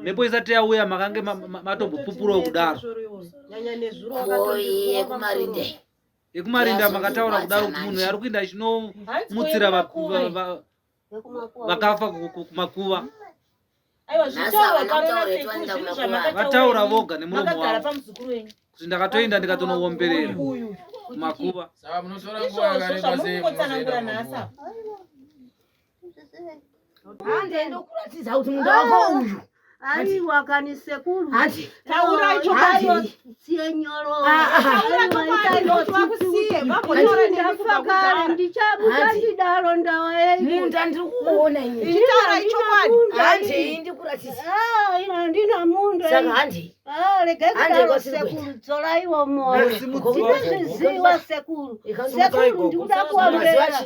mhepo isati yauya makange matombopupurawo kudaro. nyanya nezuro koi yekumarinde Yekumarinda makataura kudaro Yazondirwadza kuti munhu manje. ari kuenda hanzi achinomutsira kumakuva Yekumakuva. vakafa kumakuva. aiwa Nhasi zvitaurwa havana pano kutaura nasekuru toenda zvinhu kumakuva. zvamakataura Vataura imi. voga nemuromo makagara wavo pamuzukuru wenyu kuti ndakatoenda ndikatonoomberera uyu kumakuva. Saka munotora nguva izvozvo yakareba zvamuri sei kungotsanangura munozoenda nhasi kumakuva? apa sei? Hande ndokuratidza kuti munda wako uyu. Aiwa kani sekuru. Handi. Taurai chokwadi. Tsiye nyoro. Ah, ah. Taura chokwadi ndokuti vakusiye vambotaura nemi kubva Ndafa kare kudhara. ndichabuda Handi. ndidaro ndawa yenyu. Munda ndiri kuona ini. Chitaurai chokwadi. Handi ndikuratidza. Ah, ina handina munda. Saka handi. Ah, regai Handi kudaro kwasiri sekuru dzoraiwo moyo. Ndinozviziva Ndinozviziva sekuru. Sekuru ndikuda kuombera.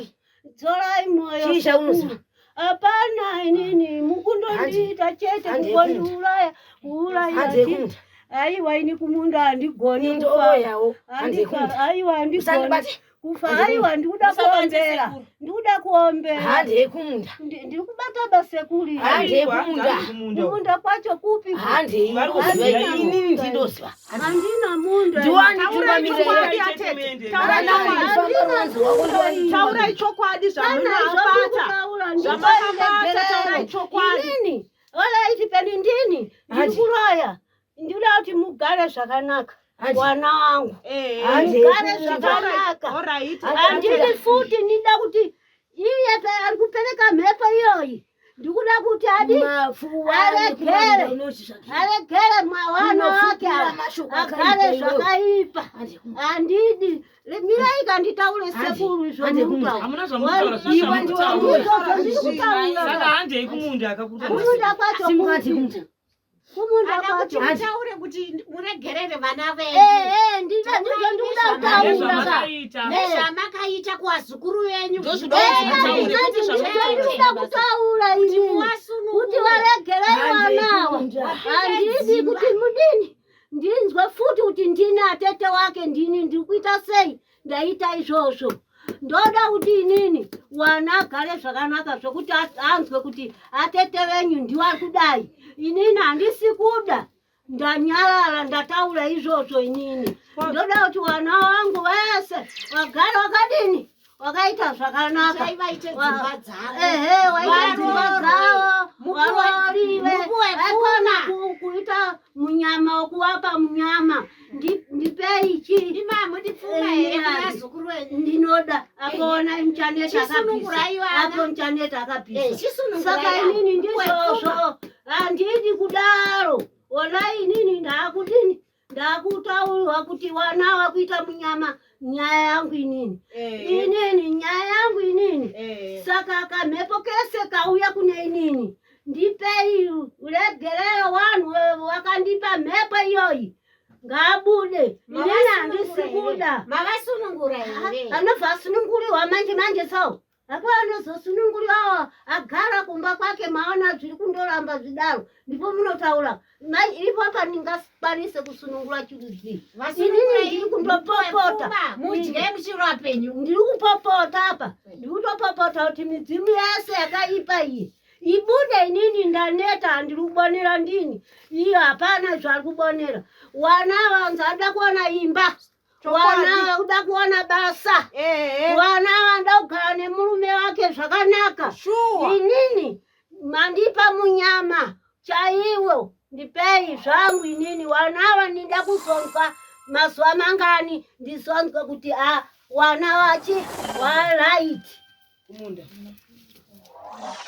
Dzorai moyo. Chii chaunoziva? sekuru. Hapana inini mukundondiita chete Handi kukondiuraya kuuraya Handi yekumunda. Aiwa ini kumunda handigoni Ini kufa. ndoroyawo. Handi Handika- yekumunda. Aiwa handigoni Usandibate. kufa. Handi Aiwa ndikuda Usabate kuombera. sekuru. Ndikuda kuombera. Handi yekumunda. Ndiri kubata basekuru. Handi yekumunda. Kumunda kwacho kupi? Handi Vari kuziva Handina inini munda. ndindoziva. Handina munda. Ndiwani Chokwadi atete. Taurai chokwadi. Taurai chokwadi zvamunobata. Zvamakabata taurai chokwadi. Inini, olaiti peni ndini, ndiri kuroya. Ndinoda kuti mugare zvakanaka. Wana wangu. Eh. Mugare zvakanaka. Alright. Handidi futi ndida kuti iye ari kupereka mhepo iyoyi. Ndikuda kuti adi aregere aregere mwana wake agare zvakaipa. Handidi mirai kanditaure sekuru Hamuna zvamutaura Saka handei kumunda akakuta. Kumunda kwacho kupi? Kumunda Ada kuti kwacho. mutaure kuti muregerere vana venyu. Eh, eh, ndizvo ndikuda kutaura. Nezvamakaita. Nezvamakaita kuvazukuru venyu. Ndozvinoda kuti mutaure, kwete zvamutaura. Ndikuda kutaura inini kuti varegerei vanawa. Handidi kuti mudini ndinzwe futi kuti ndini atete wake ndini ndiri kuita sei ndaita izvozvo. Ndoda kuti inini wana agare zvakanaka zvokuti anzwe kuti atete venyu ndiwo ari kudai. Inini handisi kuda. Ndanyarara ndataura izvozvo inini. Ndoda kuti wana wangu vese vagare wakadini wakaita zvakanaka. Itai vaite dzimba dzavo. Ehe, waite dzimba Varoorwe. dzavo. Mupuwe- Varooriwe. mupuwe Haikona pfuma. kuita munyama wokuwapa munyama. Ndipei chi. Imi hamudi pfuma here kuvazukuru venyu? Ndinoda apoona muchaneta akabvisa. Chisunungurai vana. Apo muchaneta Eh, akabvisa. chisunungurai Saka vana. inini Mupuwe ndizvozvo. Handidi kudaro. Ona inini ndaakudini? Ndakutaurwa kuti wana wakuita munyama nyaya yangu inini. Inini nyaya yangu inini. Saka kamhepo kese kauya kune inini. Ndipei uregerero wanhu wakandipa mhepo iyoyi. Ngabude. Inini handisi kuda. Mavasunungura here? Anobva asununguriwa manje manje so. Apo anozosununguriwawo agara kumba kwake maona zviri kundoramba zvidaro. Ndipo munotaura. Mai ipo apa ndingakwanise kusunungura chirudzii. Inini Vasunungurai ndiri kundopopota. pfuma, mudye muchiri vapenyu. Ndiri kupopota apa. Ndiri kutopopota kuti midzimu yese yakaipa iyi. Ibude inini ndaneta handiri kubonera ndini. Iyo hapana zvari kubonera. Wana vanzi ada kuona imba. Wana vakuda kuona basa. Wana vanoda kugara nemurume wake zvakanaka. Inini mandipa munyama chaiwo ndipei zvangu inini wanava ndida kuzonzwa mazuva mangani ndizonzwe kuti a wana wachi waraiti. Kumunda.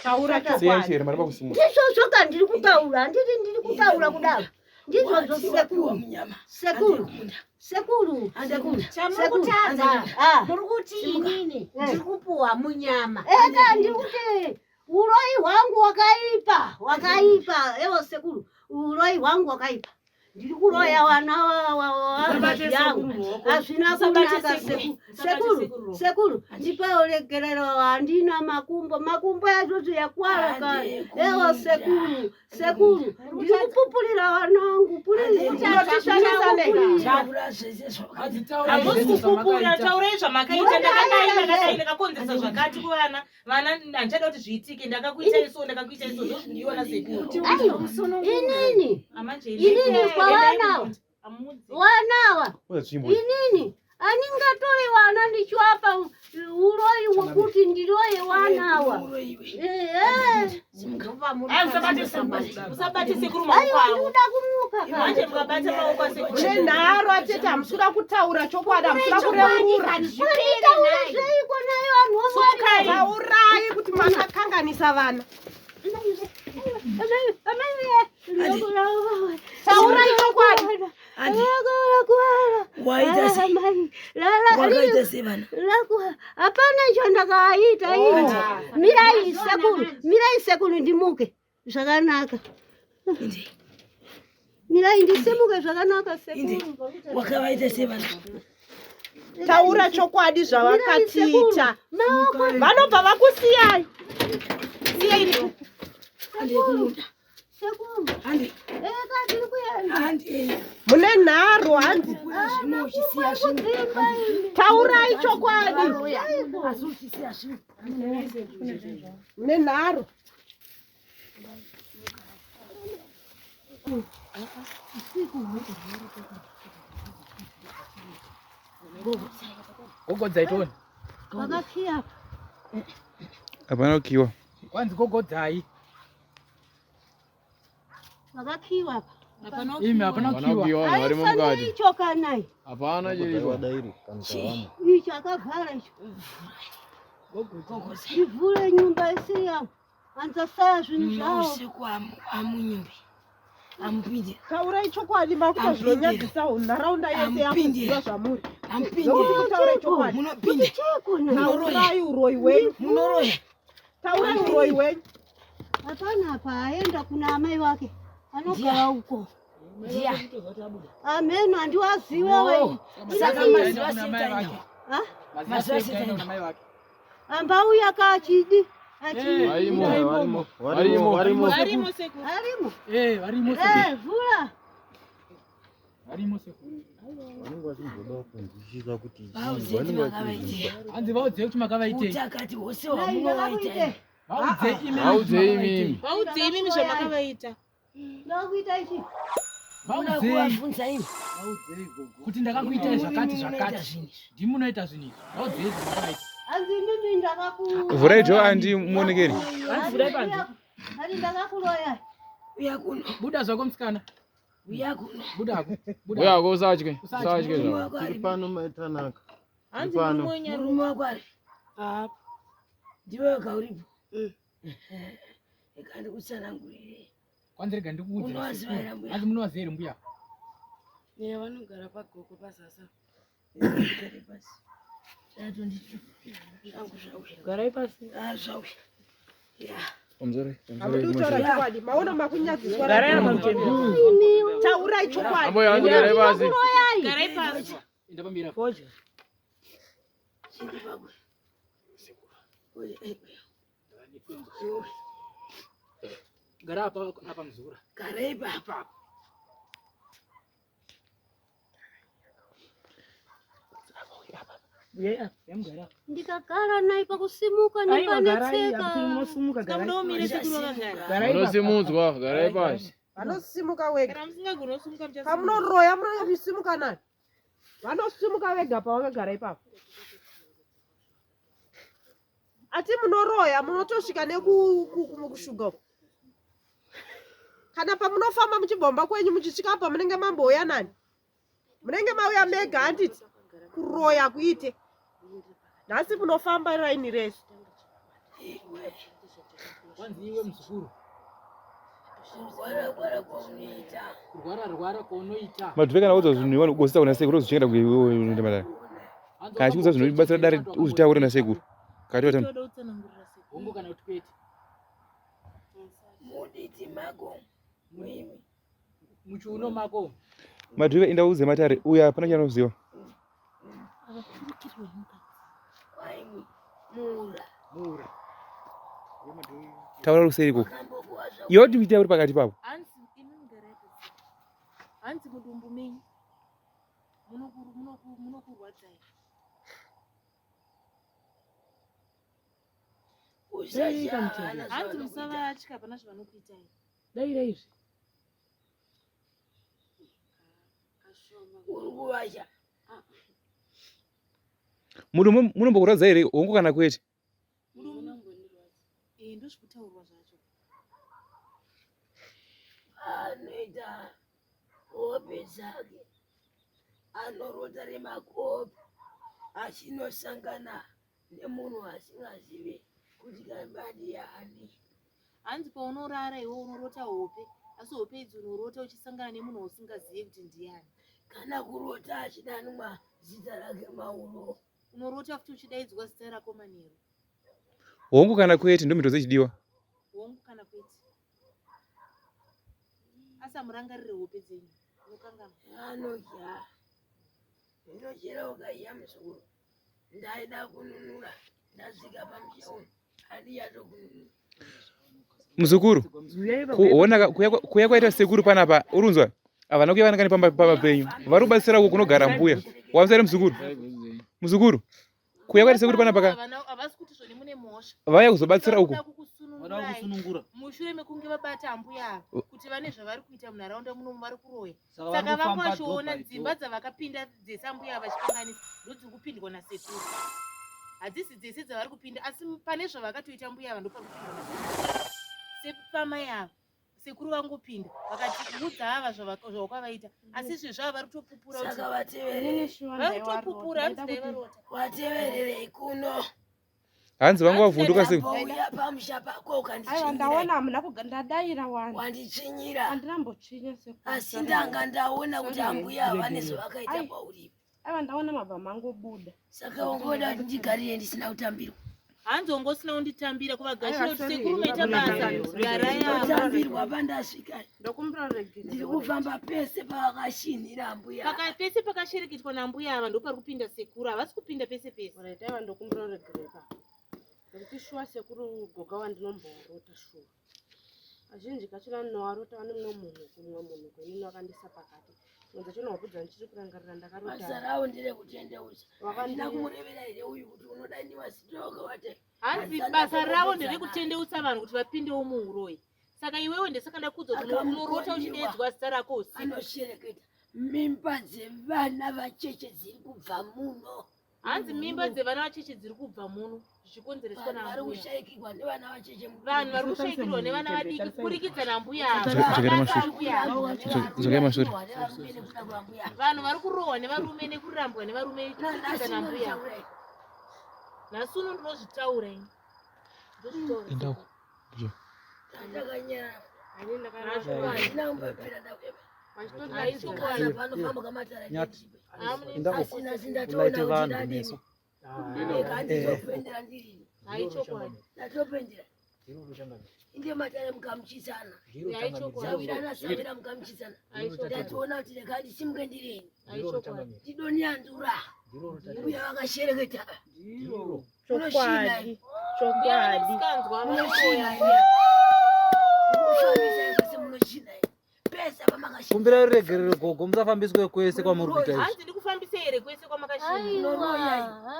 Taura Siyai chokwadi. chero mari pakusimuka. Ndizvozvo ka ndiri kutaura handiti ndiri kutaura kudaro. Ndizvozvo sekuru. Sekuru. Sekuru. Sekuru. Chamuri kutadza Ah. muri kuti inini ndiri kupuwa munyama. Eka ndiri kuti uroi hwangu wakaipa wakaipa ewo sekuru uroi hwangu wakaipa ndiri kuroya wana Usabate yangu sekuru ruoko. hazvina Usabate kunaka sekuru. Usabate sekuru sekuru ruoko. sekuru ndipewo regerero handina makumbo makumbo yazvozvo yakwara kare ewo sekuru sekuru ndiri kupupurira wana wangu Munotishamisa mega. Hamusi kupupura, taurai zvamakaita. Ndakadai, ndakadai, ndakakonzeresa zvakati kuvana. Vana handichada kuti zviitike. Ndakakuitai so, ndakakuitai so, ndozvinodiwa nasekuru. Inini Amanje inini kwawanawa wanawa Uza tsvimbo. inini Handingatore wana ndichiwapa uroyi wekuti ndiroye wana awa. Usabate sekuru maoko avo. Ndikuda kumuka. Manje mukabata maoko asekuru. Mune nharo atete, hamusi kuda kutaura chokwadi, hamusi kuda kureurura. Kutaura zveiko nayo vanhu vamwari? Taurai kuti makakanganisa vana. Taurai chokwadi. Waita sei? Wakaita sei vana? Hapana icho ndakaita ini. Mirai sekuru, mirai sekuru ndimuke zvakanaka. Mirai ndisimuke zvakanaka sekuru. Wakavaita sei vana? Taura chokwadi zvavakatiita. Vanobva vakusiyai. Siyai. Sekuru. Eka tiri kuenda. Mune nharo hanzi. Taurai chokwadi. Mune nharo. Gogodzai tione. Vakakiya. Hapana kukiwa. Kwanzi gogodzai. Vakakiwa apa. Imi hapana Hapana kukiwa, vanhu varimo Aisane mukati. icho kanai. Hapana chiripo. Icho akavhara icho. Ndivhure nyumba isiri yangu. Anzasaya zvinhu zvavo. Usiku amunyumbi. Amupinde. Taurai chokwadi makuta zvinonyadzisa nharaunda yese yakuziva zvamuri. Amupinde. Nokuti kutaurai chokwadi. Munopinde. Taurai uroyi hwenyu. Munoroya. Taurai uroyi hwenyu. Hapana apa aenda kuna amai wake. Anogara uko. Ndiya. Ameno handiwaziwe we. Saka mazuva setaina. Ha? Mazuva setaina. Ambauya kachidi. Varimo, varimo, varimo, varimo. Varimo sekuru. Arimo. Eh, varimo Eh, sekuru. vhura. Varimo sekuru. Vanenge vachimboda kunzwisisa kuti chii, Vaudzei vanenge makavaitei. vachizvinzwa. Hanzi vaudzei kuti makavaitei. Utakati hwose hwamunovaita. Vaudzei imimi. Vaudzei imimi. Vaudzei imimi zvamakavaita. Ndakuita ichi. Muda Vaudzei kuvabvunza imi. kuti ndakakuitai zvakati Munoita zvakati. zvinhu izvi. Ndimi munoita zvinhu izvi. Vaudzei zvamakavaita. Hanzi imimi ndakaku. Vhurai jo andi muonekeri. Hanzi vhurai panze. Hanzi ndakakuroya. Uya kuno. Buda zvako musikana. Uya kuno. Buda hako. Buda. Uyako usatye, Usatye. usatye Murume zvako. wako Tiri ari. pano maitanaka. Hanzi Pano. murume wenyu ari Murume wako ari. Ndiwe wega uripo. Rega ndikutsanangurire. Kwanzi rega ndikuudze. Unowaziva here mbuya? Hanzi munowaziva here mbuya? Nyaya vanogara pagogo pasasa. Gare pasi. Zvangu zvauya. Garai pasi. Ah, zvauya. Ya. Omzore, Hamudi kutaura chokwadi. Maona makunyadziswa. Garai apa muchembere. Taurai chokwadi. Ambuya hanzi garai pasi. Garai pasi. Enda pamberi apa. Fodya. Chindi pako. Oye, eh, oye. Gara apa apa muzura. Garai papa. Ndikagara naye pakusimuka ndinganetseka. Munosimudzwa, garai pasi. Vanosimuka wega. Kana musingagoni kusimuka muchasimuka. Pamunoroya munosimuka nani? Vanosimuka vega pavakagara ipapo. Ati munoroya munotosvika nekukushuga uko. Kana pamunofamba muchibva kwenyu muchisvika apa munenge mambouya nani? Munenge mauya mega handiti? Kuroya kuite. Nhasi munofamba raini rese. Kwanzi iwe muzukuru. Kurwara rwara kwaunoita. Kurwara rwara kwaunoita. Madhuve kana udzwa zvinhu iwe ugosita kuna sekuru uzochengeta kunge iwewe unoenda madare. Kana achikuudza zvinobatsira dare uzvitaure nasekuru. Kati vatano. Toda kutsanangurira sekuru. Hongu kana kuti kwete. Muditi mako. Muimi. Muchiuno mako. Madhuve enda uudze matare uya hapana chaanoziva. Akapfurikirwa mukadzi. Kwaimi. Mura. Mura. Iwe Madhuve. Taura ruseri ikoko. Kambokuwa zvako. Iwe kuti uite uri pakati papo. Hanzi imimi garai pasi. Hanzi mudumbu menyu. Munokurwadzai. Usatya vana Hanzi zvavanokuita. musavatya hapana zvavanokuitai. Daira izvi. Uri kuvatya. Murume munombokurwadza here hongu kana kwete? Eh, ndozvikutaurwa zvacho. Anoita hope dzake anorota remakope achinosangana nemunhu asingazive kuti kamba ndiani. Hanzi paunorara iwe unorota hope asi hope idzi unorota uchisangana nemunhu wausingazive kuti ndiani. Kana kurota achidanwa zita rake mauro. Unorota futi uchidaidzwa zita rako manheru. Hongu kana kwete ndomhinduro dzechidiwa. Hongu kana kwete. Asi hamurangarire hope dzenyu. Unokanganwa. Anodya. Zvinochera ukaiya muzukuru. Ndaida kununura ndasvika pamusha uno handiyatokununura. Muzukuru, kuona kuya kwaita sekuru panapa urunzwa havana kuya vanangani pamba pamba penyu vari kubatsira uko kunogara mbuya wamsa here muzukuru muzukuru kuya kwaita sekuru panapa ka Havasi kuti zvoni mune mhosva. vauya kuzobatsira uko Vanoda kukusunungurai mushure mekunge vabata ambuya ava kuti vane zvavari kuita munharaunda munomu vari kuroya. Saka vari Saka vanga kufamba door vachiona by dzimba door. dzavakapinda dzese ambuya ava vachikanganisa ndodziri kupindwa nasekuru. Hadzisi dzese dzavari kupinda asi pane zvavakatoita mbuya ava ndopari kupindwa nasekuru. Sepamai ava sekuru vangopinda vakati udza ava zvawakavaita asi izvezvi ava vari kutopupura kuti- Saka vateverere. vari kutopupura hanzi dai varota. Watevererei kuno. Hanzi vanga vavhunduka sei? Ndambouya pamusha pako Aiwa ukanditsvinyira. ndaona hamuna kuga ndadaira wani. Wanditsvinyira. Handinambotsvinya sekuru. Asi ndanga ndaona kuti Sorry. ambuya vane zvavakaita Ai, kwauri. Aiwa ndaona mabva mangobuda. Saka wangoda kuti ndigarire ndisina kutambirwa. Hanzi wanga usina kunditambira kuvagashira Aiwa, kuti sorry, sekuru maita basa garai apa. Ndotambirwa pandasvika. Ndokumbira ruregerero. Ndiri kufamba pese pavakashinhira ambuya. Paka pese pakashereketwa nambuya ava ndopari kupinda sekuru havasi kupinda pese pese. Alright, aiwa ndokumbira ruregerero baba. Nekuti shuwa sekuru goga wandinomborota shuwa. Kazhinji kacho ndinowarota vane mumwe munhu kumwe munhu kwenini wakandisa pakati. Dzimwe dzacho hope ndichiri kurangarira ndakarota. Basa ravo nderekutendeusa. Handina kumurevera here uyu kuti unodaniwa zita wakavate. Hanzi basa ravo nderekutendeutsa vanhu kuti vapindewo muuroyi. Saka iwewe ndesaka ndakuudza kuti unorota uchidaidzwa zita rako usiku. Anoshereketa mimba dzevana vacheche dziri kubva muno. Hanzi mimba dzevana vacheche dziri kubva muno zvichikonzereswa Vanhu vari nambuya. kushaikirwa nevana vacheche muno. Vanhu vari kushaikirwa nevana vadiki kuburikidza nambuya ava. Dzokera Mabasa mashure. ambuya ava. Dzokai mashure. Vanhu vari kurohwa nevarume nekurambwa nevarume kuburikidza nambuya ava. Nhasi uno ndinozvitaura ini. Ndozvitaura. Enda uko. Mbuya. Ndakanyarara. Hazvo. Handina kumbobvira ndakueva. Haichokwadi. Panofamba kamatara Nyati. Hamune Enda uko. Asina Ulaite sindatoona kuti vanhu ndadini. kumeso. Rega ndizopendera ndirini. Haichokwadi. Ndatopendera. Inde matare mukamuchisana. Sawirana sawira mukamuchisana. Ndatoona kuti rega ndisimuke ndirini. Haichokwadi. Ndidoniyanzura. Mbuya vakashereketa. Chokwadi. Chokwadi. Musikanzwa Munoshina imi. Kufambisa kwese munoshina imi. Pese pamakashina. Kumbirai ruregerero gogo musafambiswe kwese kwamuri kuita izvi. Hanzi ndikufambise here kwese kwamakashinha? Aiwa,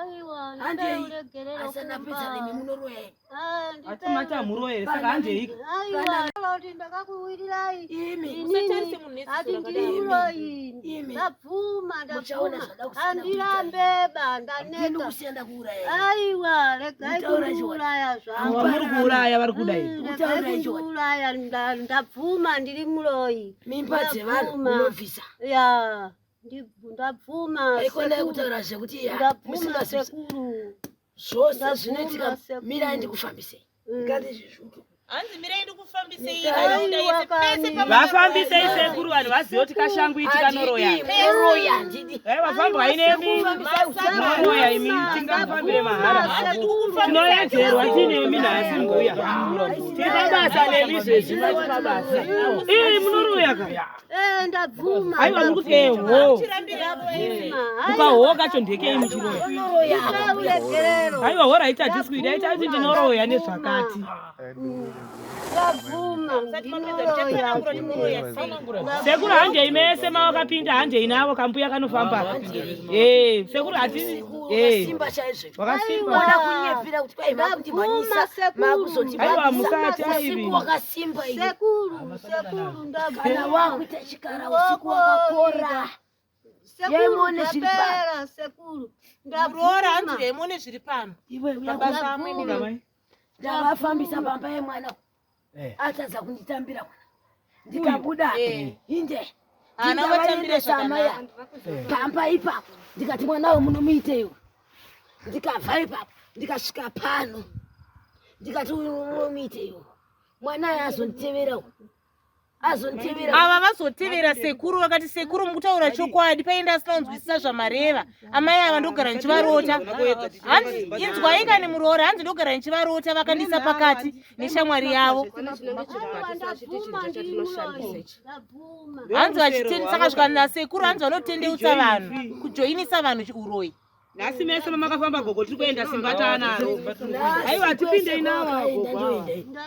aiwa, Handei. ndipei uregerero Asana pesa kumba. nemi munoroya imi. Ah, ndipei Ati mati hamuroyi here saka handei. Aiwa, kuti ndakakuwirirai. Imi. Musatarise munhu neziso Ati rakadai. ndiri muroyi. Imi. Ndabvuma, Muchaona ndabvuma. zvada kusiyana Handirambeba, Ndini ndaneta. kusiyana kuuraya. Aiwa, regai Mutaura chokwadi. kundiuraya zvangu. Ava muri kuuraya vari kudai. Mutaura Regai chokwadi. kundiuraya, ndabvuma ndiri muroyi. Mimba dzevanhu Ndabvuma. munobvisa. Ya, ndabvuma. Haikona sekuru. kutaura zvekuti ya Ndabvuma musingazivi sekuru. zvose Ndabvuma zvinoitika sekuru. mirai ndikufambisei. Ngati zvisvutu. Hanzi mirai ndikufambisei Aiwa, nharaunda yese pese kani. Vafambisei sekuru vanhu vazive kuti kashangu iti kanoroya. Handidi, munoroya handidi. Aiwa fambwai nemi. Munoroya imi tingafambire mahara. Tinoedzerwa tinemi nhasi mbuya. Tiri pabasa nemi zvezvi mati pabasa. Ii munoroya ka. Eh, ndabvuma. Aiwa muri kuti eho. Ndabvuma. Kukahowo kacho ndekei muchiroya. Munoroya. Ndipei uregerero. Aiwa hora haita kuida ita kuti ndinoroya nezvakati. Ndabvuma. Ndinoroya. Sekuru handei mese mawakapinda handei navo kambuya kanofamba. Eh, sekuru hati eh Simba chaizvo. wakasimba. Oda kunyepera kuti kwai makundimhanyisa Ndabvuma, sekuru. Aiwa makuzotimhanyisa. musati aivi. Usiku wakasimba iwe. Sekuru, sekuru Kana ndabvuma. wakuita chikara usiku wakakora. Yaimone zviri pano. Sekuru. Muroora hanzi yaimone zviri pano. Iwe uya Mabasa amweni ndabvuma. Ndavafambisa pamba yemwana. Atadza kunditambira mwana. Ndikabuda inde. Haana kuvatambira Ndikavaendesa amai zvakanaka. pamba ipapo. Ndikati mwana uyu munomuiteiwo. Ndikabva ipapo ndikasvika pano. Ndikati uyu munomuiteiwo. Mwana uyu azonditevera uyu. Azonditevera. Ava vazotevera sekuru vakati sekuru mukutaura chokwadi paenda asina kunzwisisa zvamareva. Amai ava ndogara ndichivarota. Hanzi inzwai kani muroora hanzi ndogara ndichivarota vakandisa pakati neshamwari yavo. Hanzi vachitendesa saka nasekuru hanzi vanotendeutsa vanhu kujoinisa vanhu uroyi. Nhasi mese mamakafamba gogo tiri kuenda simba taanaro. Aiwa tipindei nawo gogo.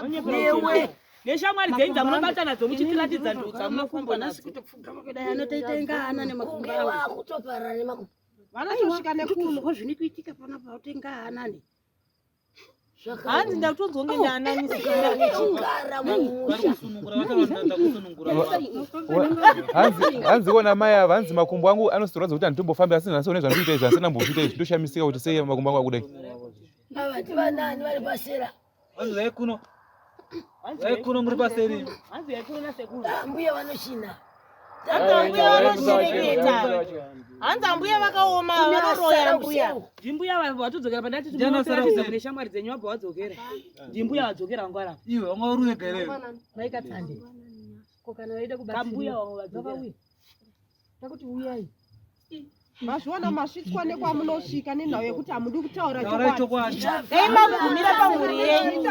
Newe. Neshamwari dzenyu dzamunobata nadzo muchitiratidza ndau dzamunofamba nadzo. Anotoita inga ana nemakumbo Kunge wakutoparara nemakumbo. Vanatosvika nekuno zvini kuitika panapa utenga anani. Hanzi ndakutonzwa kunge ndaananisi. Hanzi kona mai ava hanzi makumbo angu anositorwadza kuti handitombofambi asi nhasi one zvandikuita izvi asina mbozviita izvi ndoshamisika kuti sei makumbo angu akudai. Ava ndivanani vari pasera? Hanzi vai kuno. Vai kuno muri paseri. Hanzi yaikuno nasekuru. Mbuya vanoshina. Hanzi ambuya vanoshereketa. Hanzi ambuya vakaoma vanoroya mbuya. Ndimbuya vatodzokera pandati Ndiani asara tinoratidza kuseri? kune shamwari dzenyu vabva vadzokera. Ndimbuya vadzokera vangwara. Iwe wanga uri wega here? Maikatsande. Ko kana vaida kubatsirwa. Kambuya vamwe vadzokera. Vakauya. Takuti uyai. Mazviona masvitswa nekwamunosvika nenhau yekuti hamudi kutaura Taurai chokwadi. Dai magumira pamhuri yenyu.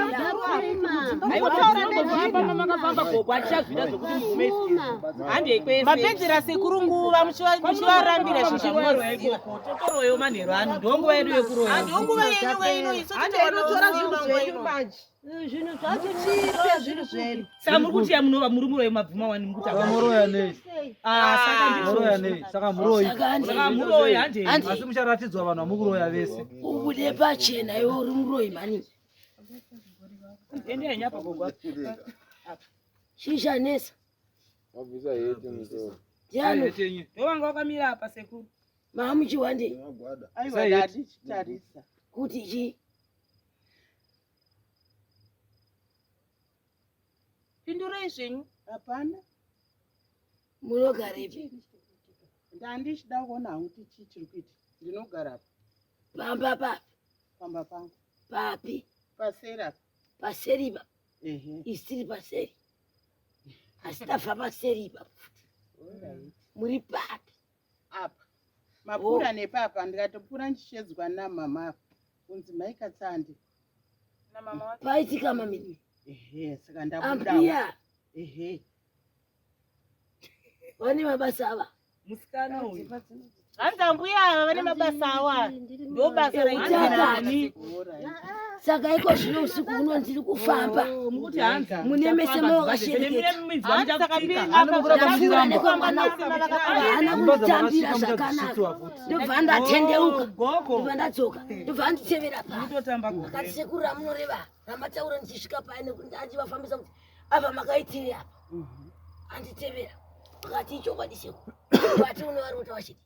Aiwa tinongofamba makafamba gogo atichazvida zvokuti mugume izvi. Handei kwese. Mapedzera sekuru nguva muchivarambira zvinhu zvamunoziva. Totoroyo manheru ano ndonguva yedu yekuroya. Handonguva yenyu ino isu Handei inotora zvinhu zvenyu manje. Zvinhu zvacho Chipe zvinhu zvenyu. Saka muri kuti yamunova muri muroyi mabvuma wani mukuti Saka muroya nei? Ah saka Muroya ndizvozvo. nei? Saka muroyi. Saka muroyi handei. Asi mucharatidzwa vanhu vamukuroya vese. Ubude pachena iwe uri muroyi mani. Endai henyu apa gogo. Shishanesa. Wabvisa heti musoro. Ndiani? Ndovanga wakamira apa sekuru. Mamuchiwande. Aiwa ndatichitarisa. Kuti chii? Pindurai zvenyu. Hapana. Munogarepi? Ndandichida kuona hangu kuti chii chiri kuita. Ndinogara apa. Pamba papi? Pamba pangu. Papi? Paseri apa. Paseri ipapo. Ehe. Isu tiri paseri. Asi tabva paseri ipapo futi. Muri papi? Apa. Mapfuura nepapa ndikatopfuura ndichichedzwa namama apa. Kunzi mai Katsande. Paitika mamini. Ehe, saka ndabudawo. Ambuya Ehe. vane mabasa ava. Musikana uyu. Hanzi ambuya ava vane mabasa awa. Ndo basa Eutapani. raitira. Saka iko zvino usiku uno ndiri kufamba. Mukuti hanzi. Mune mese mawakashereketa. Ndapfuura nekwamwana haana kunditambira zvakanaka. Ndobva ndatendeuka. Ndobva ndadzoka. Ndobva anditevera pano. Akati sekuru ramunoreva ramataura ndichisvika paya nekuti ndachivafambisa kuti apa makaitiri apa. Anditevera. Akati ichokwadi sekuru. Vati unovarota vachiti.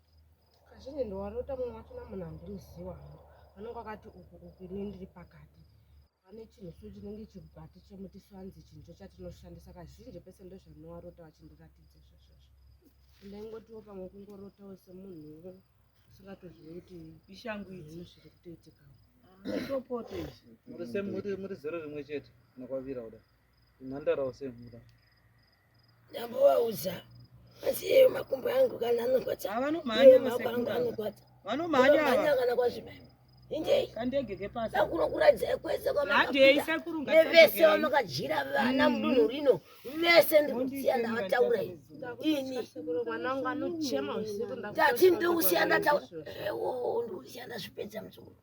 Kazhinji ndowarota mumwe wachona munhu handimuziwa hangu. Vanenge vakati uku uku ini ndiri pakati. Pane chinhu so chinenge chigwati chemuti swanzi chinhu cho chatinoshandisa kazhinji pese ndozvanowarota vachindiratidza izvozvozvo. Ndaingotiwo pamwe kungorotawo semunhu usingatozivi kuti Ishangu idzi. zvinhu zviri kutoitikawo. Sopoto izvi. Muri same muri zero rimwe chete nakwavira kuda. Inhandarawo same kuda. Ndambovaudza. Asi iye makumbo angu kana anorwadza. Vanomhanya Iye maoko angu vasekuru ava. anorwadza. Vanomhanya ava. Vanomhanya kana kwazvimba. Indei. Kandege kepasi. Ndakunokuratidzai kwese Handei sekuru nevese ngatidzokei. vamakadyira vana mudunhu rino vese ndiri kusiya ndavataura ini. Mwana wangu anochema usiku Ndati ndiri kusiya ndataura. Ewo ndiri kusiya ndazvipedza muzukuru.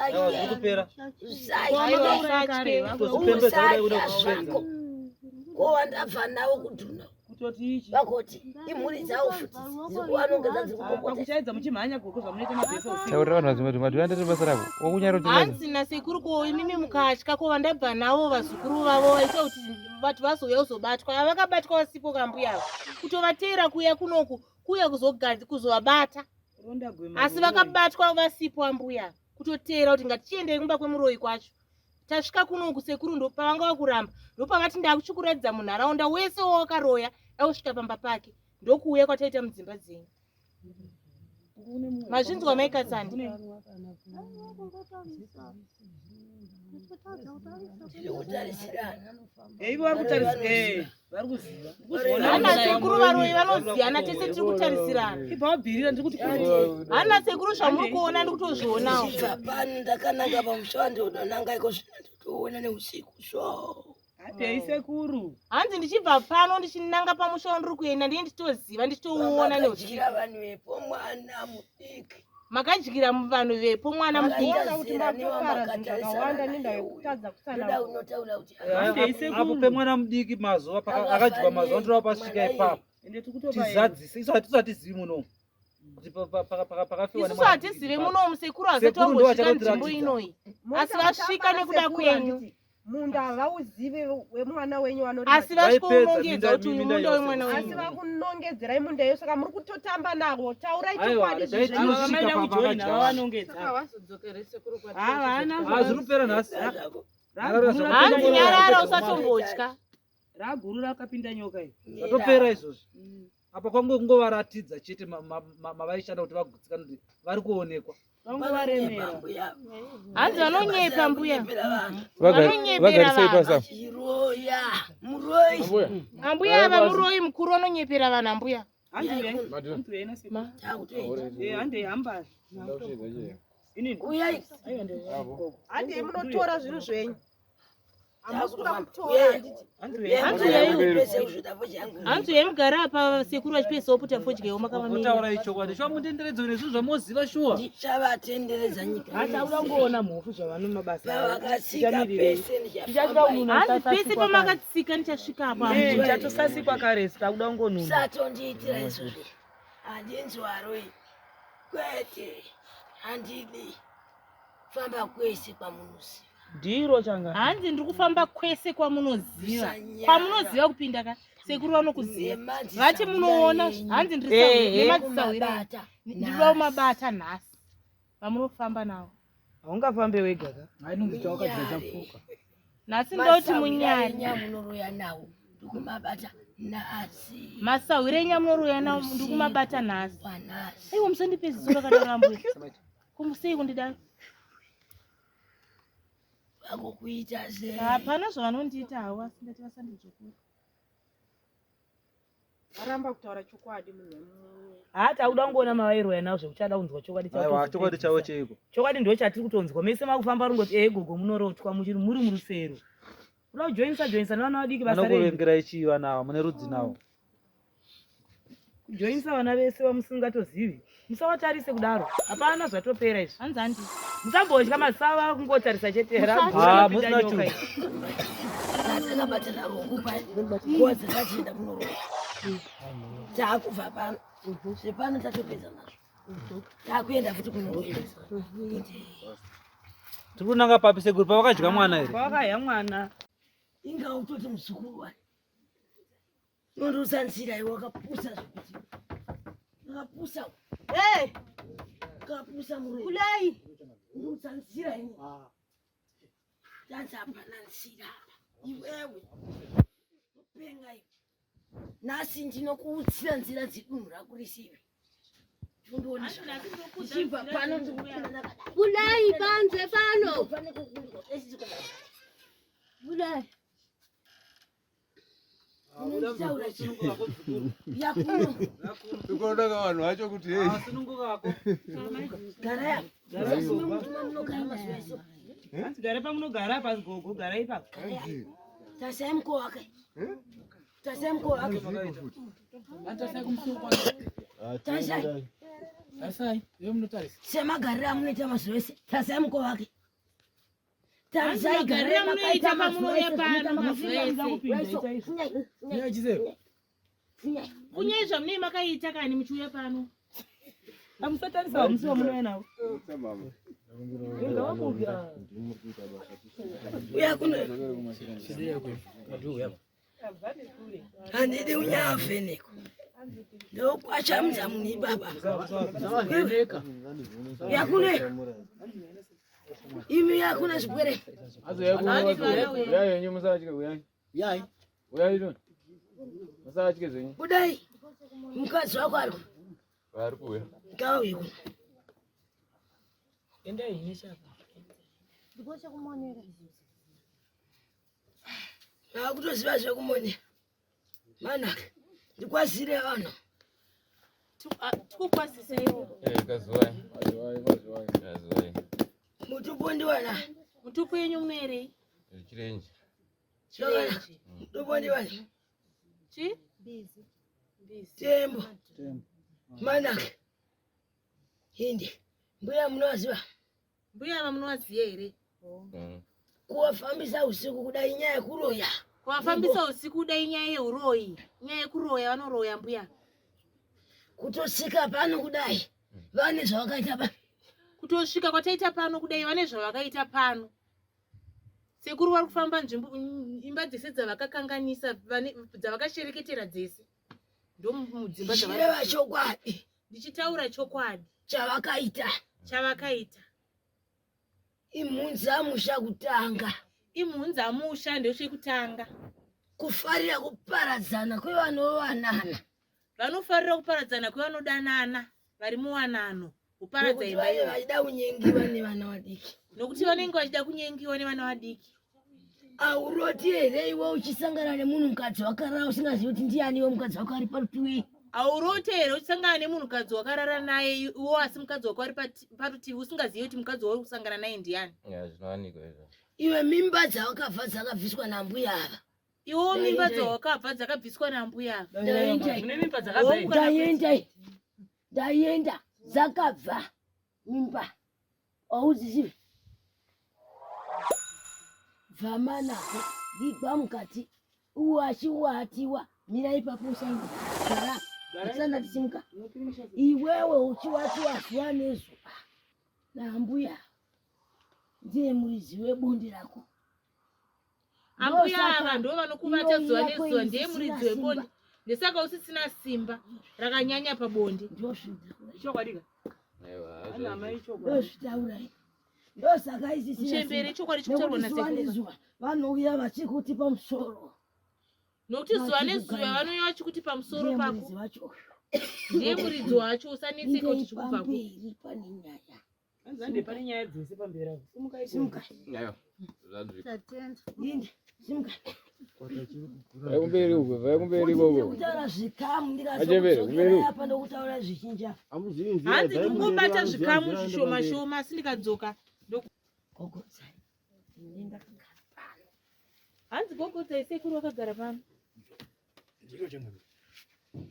Aiwa zviri kupera. Usatye. Kutozvipembedza kudai kuda Usatya kuzvipedza. zvako. Ko wandabva navo kudhuna. Kutoti ichi. Vakoti imhuri dzavo futi dziri kuvanongedza dziri kupopota. Pakuchaidza muchimhanya gogo zvamunoita mabhesa usiku. Taurira vanhu vadzimba kuti madhuya ndati basa rako. Wakunyara kuti Hanzi nasekuru ko imimi mukatya ko vandabva navo vazukuru vavo vaita kuti vati vazouya kuzobatwa. Ava vakabatwa vasipo kambuya ava. Kutovateera kuuya kunoku Kuuya kuzogadzi kuzovabata. Asi vakabatwa vasipo ambuya kutoteera kuti ngatichiendei kumba kwemuroyi kwacho. Tasvika kuno uku sekuru ndopavanga vakuramba ndopavati ndakuchikuratidza munharaunda wese wawakaroya dakusvika pamba pake ndokuuya kwataita mudzimba dzenyu. Mazvinzwa mai Katsandi? Hana sekuru varoyi vanoziyana tese tiri kutarisirana. Hana sekuru zvamuri kuona ndikutozvionawo. Pano ndakananga pamusha wandinonanga iko zvino nditoona neusiku so. Hatei sekuru. Hanzi ndichibva pano ndichinanga pamusha wandiri kuenda ndiye ndichitoziva ndichitouona neusiku. Vakadyira vanhu vepo mwana mudiki. Makadyira vanhu vepo mwana mudiki. Kuti matopara zvinhu zvakawanda nendaa yekutadza kutsanangura. Apo pemwana mudiki mazuva akadyiwa mazuva ndorava pasvika ipapo tizadzise isu hatizivi munomu kuti pakafiwa Isusu hatizive munomu sekuru hazati vambosvika nzvimbo inoyi asi vasvika nekuda kwenyu. Munda havauzive wemwana wenyu vanorima. Asi vasvikounongedza kuti uyu munda wemwana wenyu. Asi vakunongedzerai munda iyo saka muri kutotamba navo. Taurai chokwadi Hazviri kupera nhasi. Hanzi nyarara usatombotya. Raguru rakapinda nyoka iyi. Zvatopera izvozvi. Apa kwangu kungovaratidza chete mavaishanda kuti vagutsikane kuti vari kuonekwa. Vangovaremera. Hanzi vanonyepa mbuya. Vagarisei pasa. Ambuya ava muroyi mukuru anonyepera vanhu ambuya. Handei munotora zvinhu zvenyu. Hanzi uyai mugare apa sekuru vachipedza voputa fodya yavo makavamira. Taurai chokwadi shuwa mutenderedzo nezvinhu zvamoziva shuwa. Ndichavatenderedza nyika. Hati auda kungoona mhofu zvavano mabasa. Pavakatsika pese Hanzi pese pamakatsika ndichasvika apa. Ndichatosasikwa kare takuda kungonuna. Satondiitira izvozvi. Handinzwaroi. Kwete. Handidi. Famba kwese kwamunoziva. Ndiro changa. Hanzi ndiri kufamba kwese kwamunoziva. Kwamunoziva kupinda ka sekuru vanokuziva. Vati munoona hanzi ndiri nemadzisahwira. Ndinoda kumabata nhasi. Vamunofamba navo. Haungafambe wega ka. Ainonzi chawakadya chapfuka. Nhasi ndoda kuti munyare. Nyamunoroya nawo ndikumabata nhasi. Masahwira enyu amunoroya nawo ndikumabata nhasi. Aiwa musandipe ziso rakadaro ambuya. Kumusei kundidaro. Vakukuita sei? Hapana zvavanondiita havo asi ndati vasandidzvokora. Aramba kutaura chokwadi munhu. Haa takuda kungoona mavairoya nawo zvekuchada kunzwa chokwadi Aiwa chokwadi chavo cheiko? Chokwadi ndo chatiri kutonzwa. Mese makufamba rungoti ehe gogo munorotwa muchiri muri murusero. Kuda kujoinisa joinisa nevana vadiki basa renyu. Vanokuvengerai chii vana ava mune rudzi navo? Kujoinisa vana vese vamusingatozivi. Musavatarise kudaro. Hapana zvatopera izvi. Hanzi handi. Musambotya masava kungotarisa chete. Ah, musina nyoka chunhu. iyi. Takabatana ruoko paya nguva dzatachienda kunoroya. Taakubva pano. Zvepano tatopedza nazvo. Taakuenda futi kunoroya. Tiri kunanga papi sekuru pavakadya mwana here? Pavakadya mwana. Inga utoti muzukuru wani. Unondiusanzira iwe wakapusa zvekuti. Wakapusa. Hey! Wakapusa muroyi. Kulai! Unondiusanzira ini. Tanzi hapana nzira apa. Iwewe. Upenga iwe. Nhasi ndinokuudzira nzira dzedunhu rako rese iwe. Undione zvakanaka. Ndichibva pano ndikupinda ndakadai. Kulai panze pano! Pane kukundwa. Kulai! Unonditaura chii? Yakuno. Ikuonaka vanhu vacho kuti hei. Sunungukako. Gara apa. Musasime munogara mazuva ese. Hanzi gare pamunogara apa gogo garai ipapo. Tasai mukova wake. Tasai mukova wake. Tasai. Tarisai, iwe munotarisa. Semagariro amunoita mazuva ese. Tasai mukova wake. Tarisai Hanzi gariro magariro amunoita makaita mazuva pamunouya ese. pano mazuva ese. Kunyai zvamunei makaita kani muchiuya pano. Amusatarisa vamusi vamunouya navo. Uya kuno. Handidi unyavheneko. Ndokwachamudza munhu ibaba. Yakune. Imi yakuna zvipwere. Uyai henyu musatye uyai. Uyai. Uyai toni. Musatye zvenyu. Budai. Mukadzi wako ari. Vari kuuya. Ngauye kuno. Endai henyu chapa. Ndikochekumonera. Vakutoziva zvekumonera. Manaka. Ndikwazire vanhu. Tikukwaziseiwo. Eh, kazuwai. Kazuwai, kazuwai. Mutupo ndiwana. Mutupo yenyu munerei? Chirenje. Chirenje. Mutupo ndiwana. Chi? Busy. Tembo. Manaka. Hindi. Mbuya munoziva? Mbuya ava munovaziva here? Kuwafambisa usiku kudai inyaya yekuroya. Kuwafambisa usiku kudai inyaya yeuroyi. Inyaya yekuroya vanoroya mbuya. Kutosvika pano kudai vane zvavakaita pano. Kutosvika kwataita pano kudai vane zvavakaita pano. Sekuru vari kufamba nzvimbo imba dzese dzavakakanganisa dzavakashereketera dzese. Ndomudzimba dzava. Chokwadi. Ndichitaura chokwadi. Chavakaita. Chavakaita. Imhunza musha kutanga. Imhunza musha ndechekutanga. Kufarira kuparadzana kwevanovanana. Vanofarira kuparadzana kwevanodanana vari muwanano. Kuparadza imba iyoyo. Vachida kunyengiwa nevana vadiki. Nokuti vanenge vachida kunyengiwa nevana vadiki. Auroti here iwe uchisangana nemunhu mukadzi wakarara usingazivi kuti ndiyani iwe mukadzi wako ari parutivi? Aurote here uchisangana nemunhukadzi wakarara naye iwo asi mukadzi wako ari parutivi usingazivi kuti mukadzi wauri kusangana naye ndiyani? Ya, zvinowanikwa izvo. Iwe mimba dzawakabva dzakabviswa nambuya ava. Iwo mimba dzawakabva dzakabviswa nambuya ava. Ndaenda. Ndaenda dzakabva mimba. Auzizivi. Bvamana vigwa mukati uwachiwatiwa mira ipapo usaenda gara usana tisimuka iwewe uchiwatiwa zuva nezuva naambuya ndiye muridzi webonde rako. Ambuya ava ndo vanokuvata zuva nezuva ndiye muridzi webonde ndesaka usisina simba rakanyanya pabonde. Ndozvitaura ndosaka Muchembere chokwadi chikutaurwa nasekuru. Vanouya vachikuti pamusoro. Nokuti zuva nezuva vanouya vachikuti pamusoro pako. Ndiye muridzi wacho usanetseka kuti chikubva ku. Pane nyaya. Anzande pane nyaya dzese pamberi apo. Simukai. Simukai. Ayo. Zvanzwika. Tatenda. Inde, simukai. Vai kumberi uko, vai kumberi ikoko. Kutaura zvikamu Achembere, kumberi uko. ndikazokera apa ndokutaura zvizhinji apa. Hanzi ndingobata zvikamu zvishoma shoma asi ndikadzoka Gogodzai. Ini ndakagara pano. Hanzi gogodzai sekuru vakagara pano.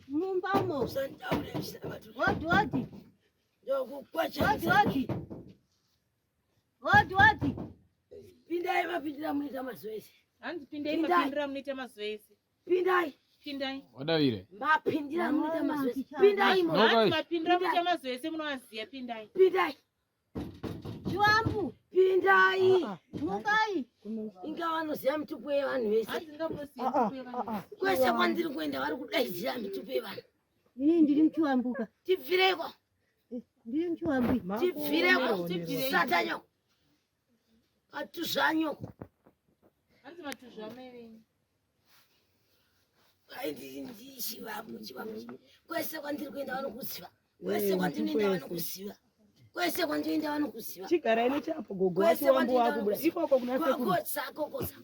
Mumbamo. Usantaure zvisina maturo. Wodi wodi. Ndokukwacha. Wodi wodi. Wodi wodi. Pindai mapindira munoita mazuva ese. Hanzi pindai mapindira munoita mazuva ese. Pindai. Pindai. Wadavire. Mapindira munoita mazuva ese. Pindai mo. Hanzi mapindira munoita mazuva ese munovaziya pindai. Pindai. Chiwambu. Pindai. Mukai. Inga vanoziva mitupo yevanhu vese. Hanzi inga munoziva mitupo yevanhu vese. Kwese kwandiri kuenda vari kudaidzira mitupo yevanhu. Ini ndiri muchiwambuka. Tibvireko. Ndiri muchiwambu. Tibvireko. Tibvirei. Satanyoko. Matuzvanyoko. Hanzi matuzvi amai venyu. Ai ndichivambu chivambu. Kwese kwandiri kuenda vanokuziva. Kwese kwandinoenda vanokuziva. Kwese kwandinoenda vanokuziva. Chigarai nechapo gogo Kwese achiwambu kwandinoenda wakubuda. vanokuziva. Ikoko kuna sekuru. Kokotsa kokotsa.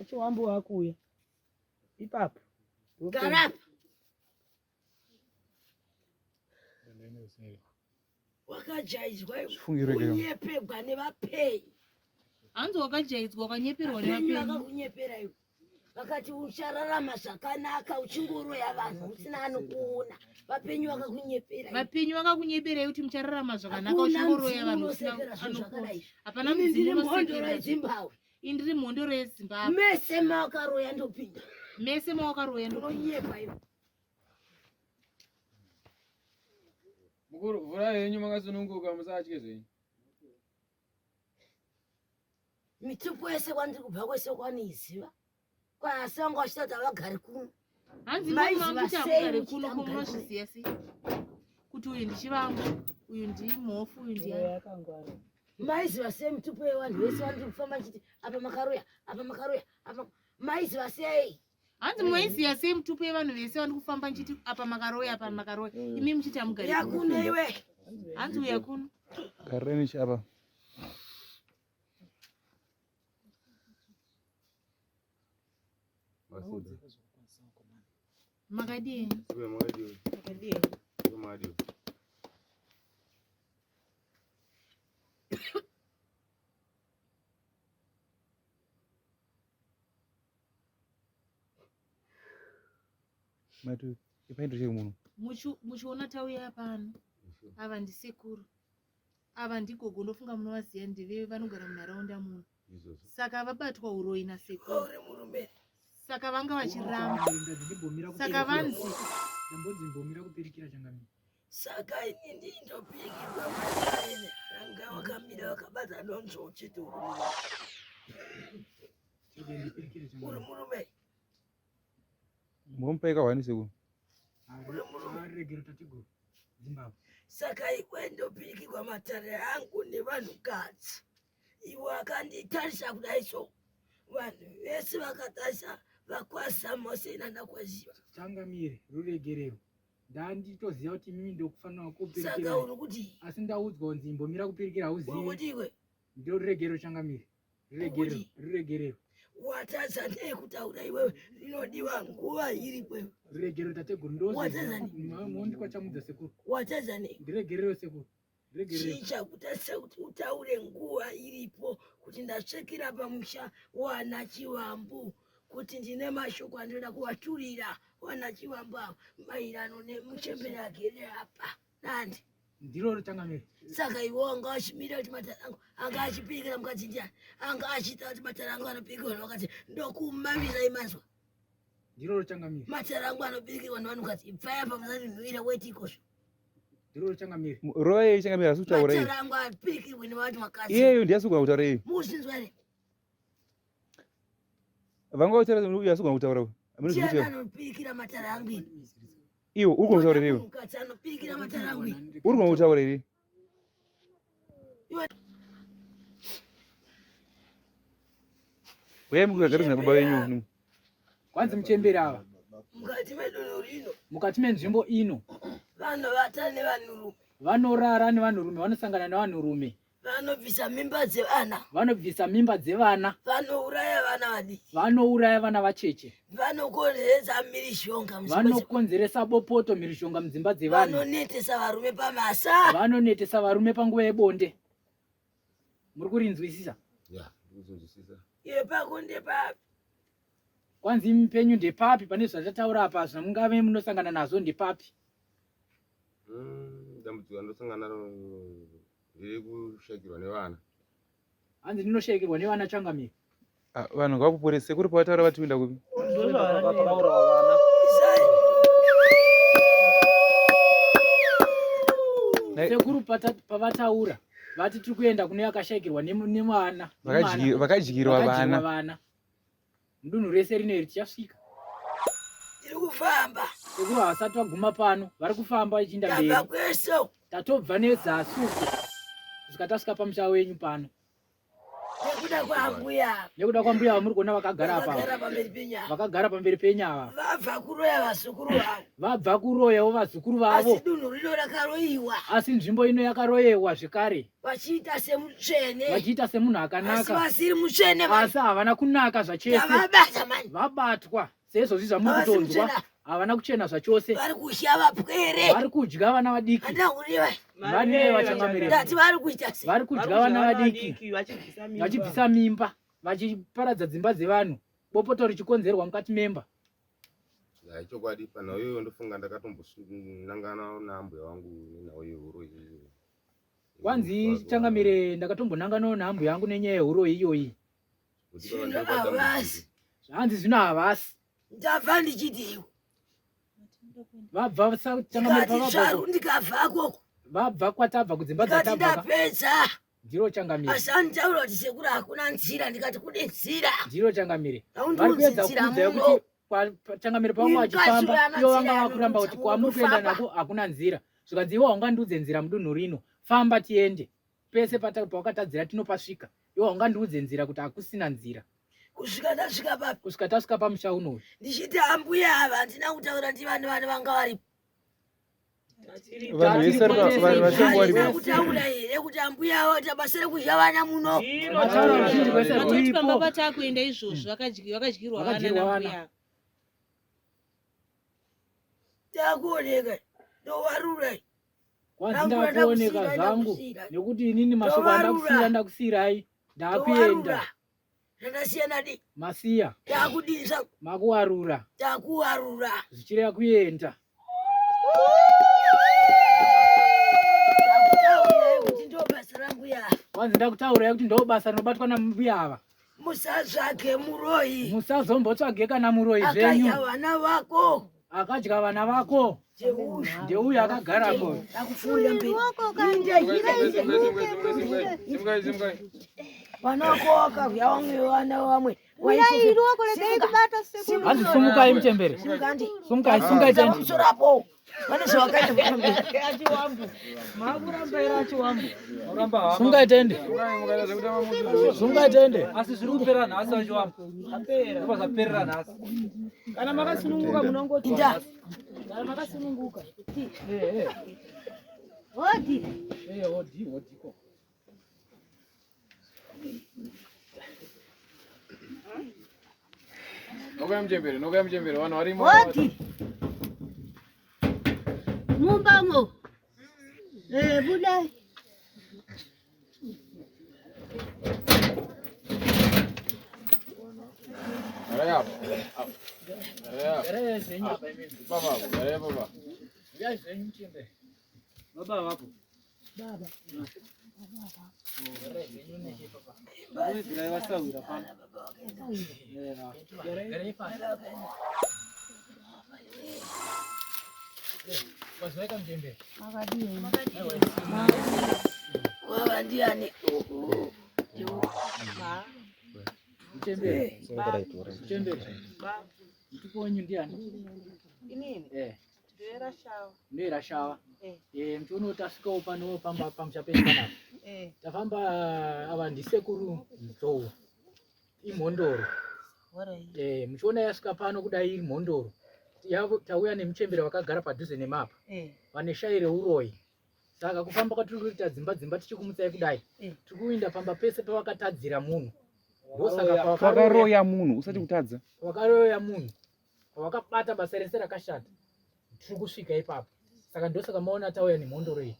Achiwambu wakuuya. Ipapo. Gara apa. Wakajaidzwa Zvifungiro ikweyo. kunyepegwa nevapenyu. Hanzi wakajaidzwa wakanyeperwa Vapenyu nevapenyu. vakakunyepera iwe. Vakati uchararama zvakanaka uchingoroya vanhu usina anokuona. Vapenyu vakakunyepera iwe. Vapenyu vakakunyeperai kuti muchararama zvakanaka Hakuna uchingoroya mudzimu vanhu usina unosekera zvinhu anokuona. zvakadai. Hapana Ini ndiri mudzimu mhondoro unosekera. yeZimbabwe. Ini ndiri mhondoro yeZimbabwe. Mese makaroya ndopinda. Mese mawakaroya ndopinda. Unonyepa iwe. Mukuru, vhurai henyu makasununguka musatye zvenyu. Mitupo yese kwandiri kubva kwese kwanoiziva. Kwasi vanga vachita kuti havagari kuno. Hanzi Maiziva mamuti sei amugare muchiti kuno ko amugare munozviziva sei kuti uyu ndichivangu uyu ndimhofu uyu ndiani? Maiziva sei mutupo yevanhu vese vanoti kufamba nchiti apa makaroya apa makaroya apa maiziva sei? Hanzi moiziva sei mutupo yevanhu vese vandi kufamba nchiti apa makaroya apa makaroya imi muchiti amugare Yakuno iwe. Hanzi uya kuno. Garireni chi apa. Makadii? Makadii? Matu, ipaindiro chei munhu? Muchiona tauya pano ava ndisekuru ava ndigogo ndofunga munovaziva ndive vanogara munharaunda muno saka vabatwa uroyi nasekuru saka vanga vachiramba saka vanzi ndambonzi mbomira kupirikira changamire Saka ini ndindopikirwa matare ranga wakamira wakabata donzvo uchiti uri murume. Uri murume. Mbomupai kahwani sekuru. Regero tateguru Zimbabwe. Saka iwe ndopikirwa matare angu nevanhukadzi. Iwe akanditarisa kudai so vanhu vese vakatarisa vakwazisa mose ina ndakwaziva. Changamire ruregerero ndanditoziva kuti imimi ndokufanira kupirikira. Saka uri kuti? Asi ndaudzwa kunzi imbomira kupirikira Uri kuti hauzivi. iwe? Ndiro ruregerero changamire. Ruregerero, Kuti? ruregerero. Watadza nei kutaura iwewe rinodiwa nguva iripo iwe. Ruregerero tateguru Watadza ndozondikachamudza sekuru. Watadza nei? Ndiregerero sekuru. Ndiregerero. Chii chakutadzisa kuti utaure nguva iripo kuti ndasvikira pamusha wana Chivambu kuti ndine mashoko andinoda kuvaturira wana Chivambu ava maererano nemuchembere agere apa nandi. Ndiro changamire. Saka iwe wanga wachimira kuti matare angu anga achipikira mukadzi ndiani anga achiita kuti matare angu anopikirwa nevakadzi ndokumamisa imanzwa Ndiro changamire. matare angu anopikirwa nevanhukadzi ibvai apa musatinhuwira weti ikozvo Ndiro changamire. Rova yei changamire asi kutaura matare iyi. angu apikirwe nevanhu vakadzi Iyeyo ndiye asigona kutaura iyi. mukuzvinzwa here Vanga kutaura uyu asigona kutaura uyu. Hameno ndiani zvikuita. anopikira matare angu ini Iwe uri kugona kutaura here iwe? mukadzi anopikira matare angu ini Uri kugona kutaura here? Iwe- Uyai mukugara nababa venyu. Kwanzi muchembere ava mukati medunhu rino mukati menzvimbo ino vanovata nevanhurume vanorara nevanhurume vanosangana nevanhurume vanobvisa mimba dzevana vanobvisa mimba dzevana vanouraya vana vadiki vanouraya vana vacheche vanokonzeresa mhirizhonga mudzimba dze- vanokonzeresa bopoto mhirizhonga mudzimba dzevanhu vanonetesa varume pamasa vanonetesa varume panguva yebonde muri kurinzwisisa Ya, ndikuzvinzwisisa. iwe pako ndepapi kwanzi imi penyu ndepapi pane zvatataura apa zvamungave munosangana nazvo ndepapi Dambudziko randosangana naro nderekushakirwa nevana. hanzi ndinoshayikirwa nevana changamire Ah, Vanhu ngavapupure sekuru pavataura vati kuenda kupi? Pakaurawa vana. sekuru pavataura vati tiri kuenda kune akashayikirwa nemwana Vakadyirwa vana. vana mudunhu rese rino iri tichasvika tiri kufamba sekuru havasati vaguma pano vari kufamba vachiinda tabva mberi kwese uku tatobva nezasi uko kusvika tasvika pamusha wenyu pano nekuda kwambuya nekuda kwambuya vamuri kuona vakagara apa vakagara pamberi penyaya vakagara pamberi penyava vabva kuroya vazukuru vavo vabva kuroyawo vazukuru vavo asi dunhu rino rakaroyiwa asi nzvimbo ino yakaroyewa zvekare vachiita semutsvene vachiita semunhu asi akanaka vasiri mutsvene mani asi havana kunaka zvachese tavabata mani vabatwa seizvozvi zvamuri Havasi kutonzwa kuchena. havana kuchena zvachose vari kudya vapwere vari kudya vana vadiki handina kureva vanee vachangamire ndati vari kuita sei vari kudya vana vadiki vachibvisa mimba. vachibvisa mimba vachiparadza dzimba dzevanhu bopoto richikonzerwa mukati memba Ya, ichokwadi panhau iyoyo ndofunga ndakatombonangana naambuya wangu nenhau yehuroyi iyoyo. kwanzi changamire ndakatombonanganawo naambuya yangu nenyaya yehuroyi iyoyi Kuti Zvino ndopata havasi. hanzi zvino havasi ndabva ndichiti iwe vabva changamire ndikati zvaru pavabva ndikabva koko vabva kwatabva kudzimba ndikati dzatabva ka- ndapedza ndiro changamire asi anditaura kuti sekuru hakuna nzira ndikati kune nzira ndiro changamire vari haundiudzi kuedza nzira kukuudzai muno kuti Changamire pavanga vachifamba ivo vanga vakuramba kuti kwamuri kuenda nako hakuna nzira. Zvikanzi iwe haungandiudze nzira mudunhu rino, famba tiende. Pese pawakatadzira tinopasvika. Iwe haungandiudze nzira kuti hakusina nzira. Kusvika tasvika papi? Kusvika tasvika pamusha unoyu. Ndichiti ambuya ava handina kutaura ndivani vani vanga varipo. Vanhu vese vanhu varipo. Kutaura here kuti ambuya ava vaita basa rekudya vana muno? Vatoti pamba patakuenda izvozvo vakadyirwa vana nambuya. Takuoneka ndovarura. Kwanzi ndakuoneka zvangu nekuti inini mashoko andakusiira ndakusiirai ndakuenda. Zvandasiya nadi. Masiya. Takudii zvangu? Makuwarura. Takuwarura. Zvichireva kuenda. Ndakutaurirai kuti ndo basa rambuya. Kwanzi ndakutaurirai kuti ndo basa rinobatwa nambuya ava. Musatsvage muroyi. Musazombotsvage kana muroyi zvenyu. Akadya vana vako. Akadya vana vako. Ndeuyu akagarapo. Akupfuurira mberi. Vana vako vakadya vamwe vana vamwe. Hanzi sumukai muchembere. Sumukai, sumukai tende. Pamusoro apo. Vane zvavakaita pamberi. Sungai tende. Sungai tende. Asi zviri kupera nhasi vachiwambo. Zvapera. Ndobva zvaperera nhasi. Kana makasununguka munongoti. Inda. Kana makasununguka. Eh eh. Hodi. Eh hodi hodi ko. Nokuya muchembere, nokuya muchembere, vanhu varimo. Hodi. Mumbamo. Eh, budai. Garai apo. Apo. Garai apo. Garai zvenyu apa imimi. Baba apo, garai baba. Garai zvenyu muchembere. Baba vapo. Baba. Garai zvenyu nechepapa. Garai vasawira pano. Garai pasi. Wazoeka muchembere. Wava ndiani? Muchembere. Muchembere. Mutupo wenyu ndiani? Inini? Eh. Ndoera shawa. Ndoera shawa. Eh. Eh, muchiona tasvikawo pano pamba pamusha penyu panapa. Eh. Tafamba ava ndisekuru Nzou. Imhondoro. Eh, muchiona yasvika pano kudai iri mhondoro. Tauya nemuchembere vakagara padhuze nemapa. Eh. Vane shayi reuroyi. Saka kufamba kwatiri kuita dzimba dzimba tichikumutsai kudai. Tiri kuinda pamba pese pavakatadzira munhu. Ndosaka Pakaroya munhu usati kutadza. Pavakaroya munhu. Pavakabata basa rese rakashata. Tiri kusvika ipapo. Saka ndosaka maona tauya nemhondoro iyi.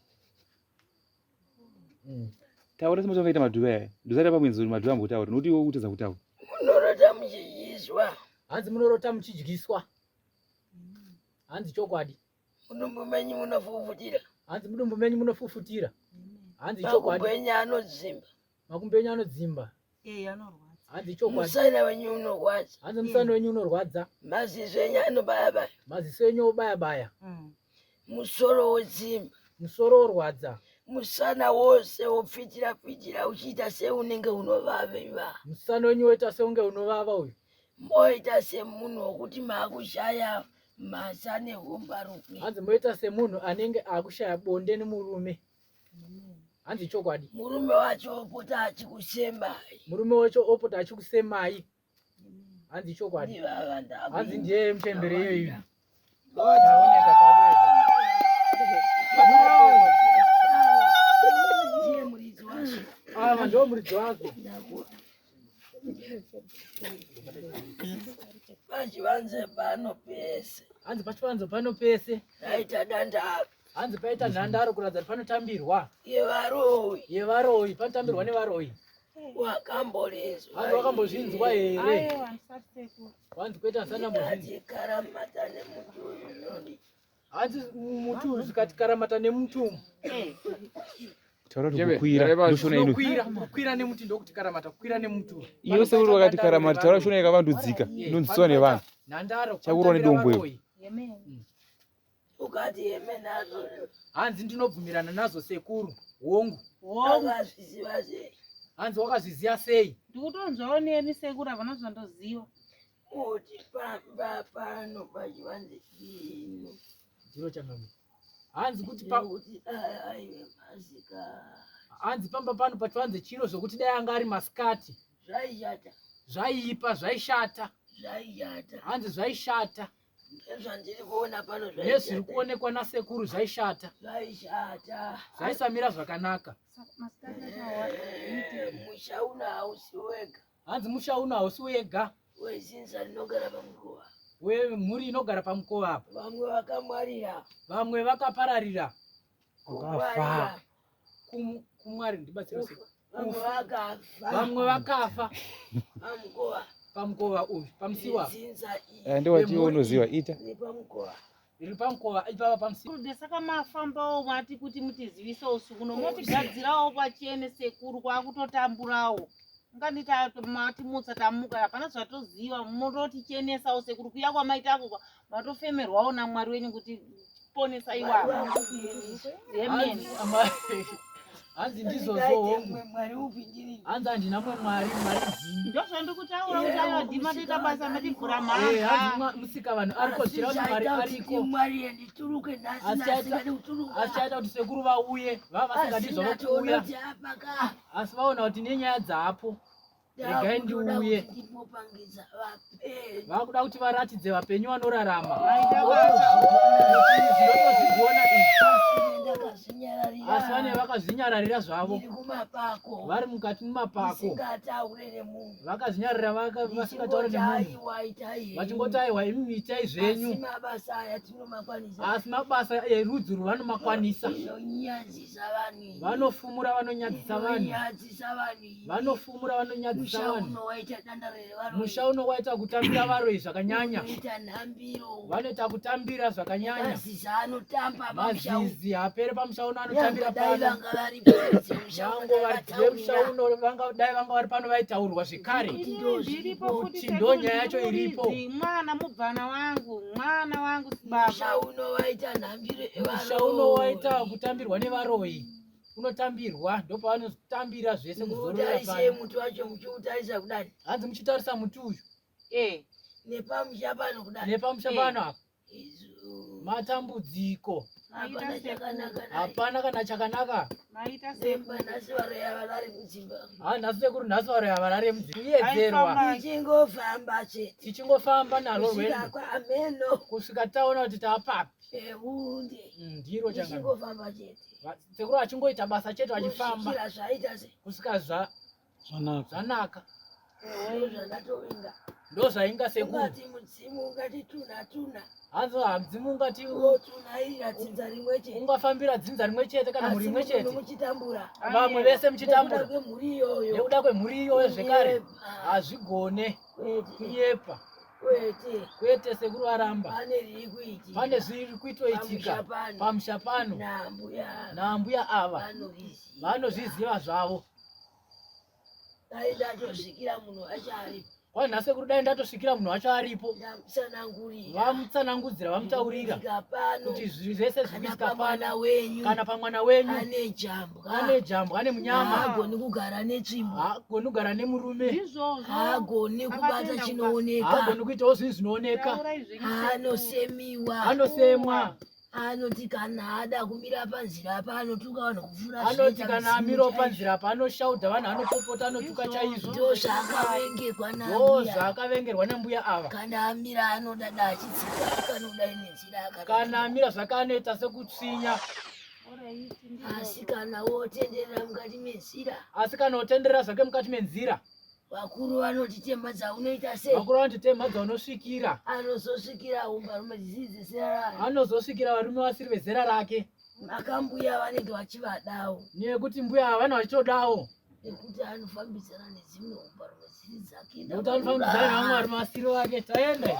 Taura semacho akaita madhuve aya. Ndosati apa muenzo madhuve ambotaura nokuti iwe utadza kutaura. Munorota muchidyiswa. Hanzi munorota muchidyiswa. Hanzi chokwadi. Mudumbu menyu munofufutira. Hanzi mudumbu menyu munofufutira. Hanzi chokwadi. Makumbo enyu anodzimba. Makumbo enyu anodzimba. Eh, anorwadza. Hanzi chokwadi. Musana wenyu unorwadza. Hanzi musana wenyu unorwadza. Maziso enyu anobaya baya. Maziso enyu obaya baya. Musoro wodzimba. Musoro worwadza. Musana wose wopfitira pfitira uchiita seunenge unovava. Musana wenyu woita seunge unovava uyu. Moita semunhu wokuti maakushaya mhasa nehumbarukwe. Hanzi moita semunhu anenge akushaya bonde nemurume. Hanzi chokwadi. Murume wacho opota achikusemai. Murume wacho opota achikusemai. Hanzi chokwadi. Ndivava ndakuita. Hanzi ndiye muchembere iyoyo. Ndiye muridzi wazvo. Ava ndiwo muridzi wazvo. Pachivanze pano pese. Hanzi pachivanze pano pese. Paita dandaro. Hanzi paita nhandaro kuratidza kuti panotambirwa. Yevaroyi. Yevaroyi, panotambirwa nevaroyi. Wakamborizwa. Hanzi wakambozvinzwa here? Aiwa, ndisati sekuru. Hanzi kwete handisati ndambozvinzwa. Ndikati karamata nemuti uyu unodi. Hanzi muti uyu zvikati karamata nemuti umu. Taura kuti kukwira ndoshona ino. Kukwira, kukwira nemuti ndokuti karamata, kukwira nemuti uyu. Iyo sekuru vakati karamata taura shona yakavandudzika inonzwiswa nevanhu. Nhandaro. Chakurwa nedombo iwe. Ukati yeme nazvo. Hanzi ndinobvumirana nazo sekuru. Hongu. Wakazviziva sei? Hanzi wakazviziva sei? Ndikutonzwawo nemi sekuru havana zvandoziva. Kuti pamba pano pachivanze chino. Ndiro changamire. Hanzi kuti pa Kuti dai aive masikati. Hanzi pamba pano pachivanze chino zvokuti dai anga ari masikati. Zvaishata. Zvaiipa, zvaishata. Zvaishata. Hanzi zvaishata. Nezvandiri kuona pano zvaishata. Nezviri kuonekwa nasekuru zvaishata. Zvaishata. Zvaisamira zvakanaka. Musha uno hausi wega. Hanzi musha uno hausi wega. Wezinza rinogara pamukova. Wemhuri inogara pamukova apa. Vamwe vakamwarira. Vamwe vakapararira. Vakafa. Kumwari ndibatsire sei? Vamwe vakafa. Vamwe vakafa. Pamukova. Pamukova uyu, pamusiwa. Ndiwati iwe unoziva ita. Nepamukova. Iri pamukova ipapa pamusiwa. Kude saka mafambawo mati kuti mutizivise usiku uno motigadzirawo pachene sekuru kwakutotamburawo. Unganditi matimutsa tamuka hapana zvatoziva mototichenesawo sekuru kuya kwamaitako kwa matofemerwawo naMwari wenyu kuti ponesa iwavo. Amen. Hanzi ndizvozvo hongu. Hanzi handina mumwe Mwari, Mwari ndini. Ndozvandikutaura kuti aiwa ndima toita basa mativhura Eh, mhamba. hanzi musika vanhu ariko zvichireva kuti Mwari ariko. Mwari ndituruke nhasi Asi nhasi chaita- ndadi kuturuka. asi chaita kuti sekuru vauye vava vasingadi Asi zvavo ndatoona kuuya. kuti apa ka. Asi vaona kuti nenyaya dzapo regai Ndakutoda ndiuye. kuti ndimopangidza vapenyu. Vakuda kuti varatidze vapenyu vanorarama. Maita basa. Ndinotozvigona izvi. Asi ndakazvinyararira. Asi vane vakazvinyararira zvavo. Ndiri kumapako. Vari mukati mumapako. Ndisingataure nemunhu. Vakazvinyararira vasingataure nemunhu. Ndichingoti aiwa itai henyu. Vachingoti aiwa imi itai zvenyu. Asi mabasa aya tinomakwanisa. Asi mabasa erudzi urwu vanomakwanisa. Inonyadzisa vanhu iyi. Vanofumura vanonyadzisa vanhu. Inonyadzisa vanhu iyi. Vanofumura vanonyadzisa Musha vanhu. uno waita danda revaroyi. Musha uno waita kutambira varoyi zvakanyanya. Unoita nhambiro. Vanoita kutambira zvakanyanya. Mazizi anotamba pamusha uno. Mazizi hapere pamusha uno anotambira Nyangwe dai pano. vanga vari pedyo musha uno Nyango dai varidzi vemusha vataurira. uno dai vanga vari pano vaitaurwa zvekare. Ndiripo futi Kuti sekuru ndo nyaya yacho ndiri iripo. muridzi, mwana mubvana wangu mwana wangu baba. Musha uno waita nhambiro Musha uno waita kutambirwa nevaroyi. Unotambirwa ndopavanotambira zvese kuzorora Mutarise pano. muti wacho muchiutarisa kudai. Hanzi muchitarisa muti uyu Eh. Nepamusha pano kudai. nepamusha pano apa. Matambudziko. Hapana chakanaka naye. Hapana kana chakanaka. Maita Zemba sekuru. nhasi varoyi havarari mudzimba. Ha nhasi sekuru nhasi varoyi havarare mudzimba. Kuyedzerwa. Tichingofamba chete. Tichingofamba narwo Kusvika rwendo. kwameno. Kusvika taona kuti taapapi. Ehunde. Ndiro changamire. Tichingofamba chete. Sekuru achingoita basa chete vachifamba. Kusvikira zvaita se. Kusvika zvanaka. Ndozvandatovinga. Ndozvainga sekuru. Ungati mudzimu ungati tuna tuna. Hanzi mudzimu ungati Wotunairira dzinza rimwe chete. ungafambira dzinza rimwe chete kana mhuri imwe Asi muno chete. muchitambura. Vamwe vese muchitambura. Nekuda kwemhuri iyoyo. Nekuda kwemhuri iyoyo zvekare Kunyepa. hazvigone Kwete. kunyepa. Kwete. Kwete sekuru varamba. Pane riri kuitika. Pane zviri kuitoitika Pamusha pano. pamusha pano Naambuya. naambuya ava Vanozviziva. vanozviziva zvavo. Dai ndatosvikira munhu wacho aripo. Kwai nhasi sekuru dai ndatosvikira munhu wacho aripo. Ndamutsanangurira. Vamutsanangudzira vamutaurira Zviri pano. kuti zvese zviri Kana kuitika pamwana pano wenyu. kana pamwana wenyu Ane jambwa. ane jambwa ane munyama Haagoni kugara netsvimbo. haagoni kugara nemurume Ndizvozvo. Haagoni kubata Akatenda chinooneka. haagoni kuitawo zvinhu zvinooneka Taurai zvenyu sekuru. Anosemiwa. anosemwa Anoti kana ada kumira panzira apa anotuka vanhu kupfuura anoti zvinoita kana mudzimu amirawo chaizvo. panzira apa anoshaudha vanhu anopopota anotuka chaizvo Ndozvaakavengerwa ndo nambuya. zvaakavengerwa nambuya ava Kana amira anodada achidzika akanodai nenzira kana akadai. amira zvake anoita sekutsvinya Alright, ndizvozvo. Asi kana wotenderera mukati menzira asi kana otenderera zvake mukati menzira vakuru vanoti tema dzaunoita sei vakuru vanoti temha dzaunosvikira anozosvikira umbarume dzisiri dzezera rake. anozosvikira varume vasiri vezera rake Akambuya vanenge vachivadawo nekuti mbuya ava vanhu vachitodawo nekuti anofambidzana nedzimwe umbarume dzisiri dzake. nekuti anofambidzana nevamwe varume vasiri vake taenda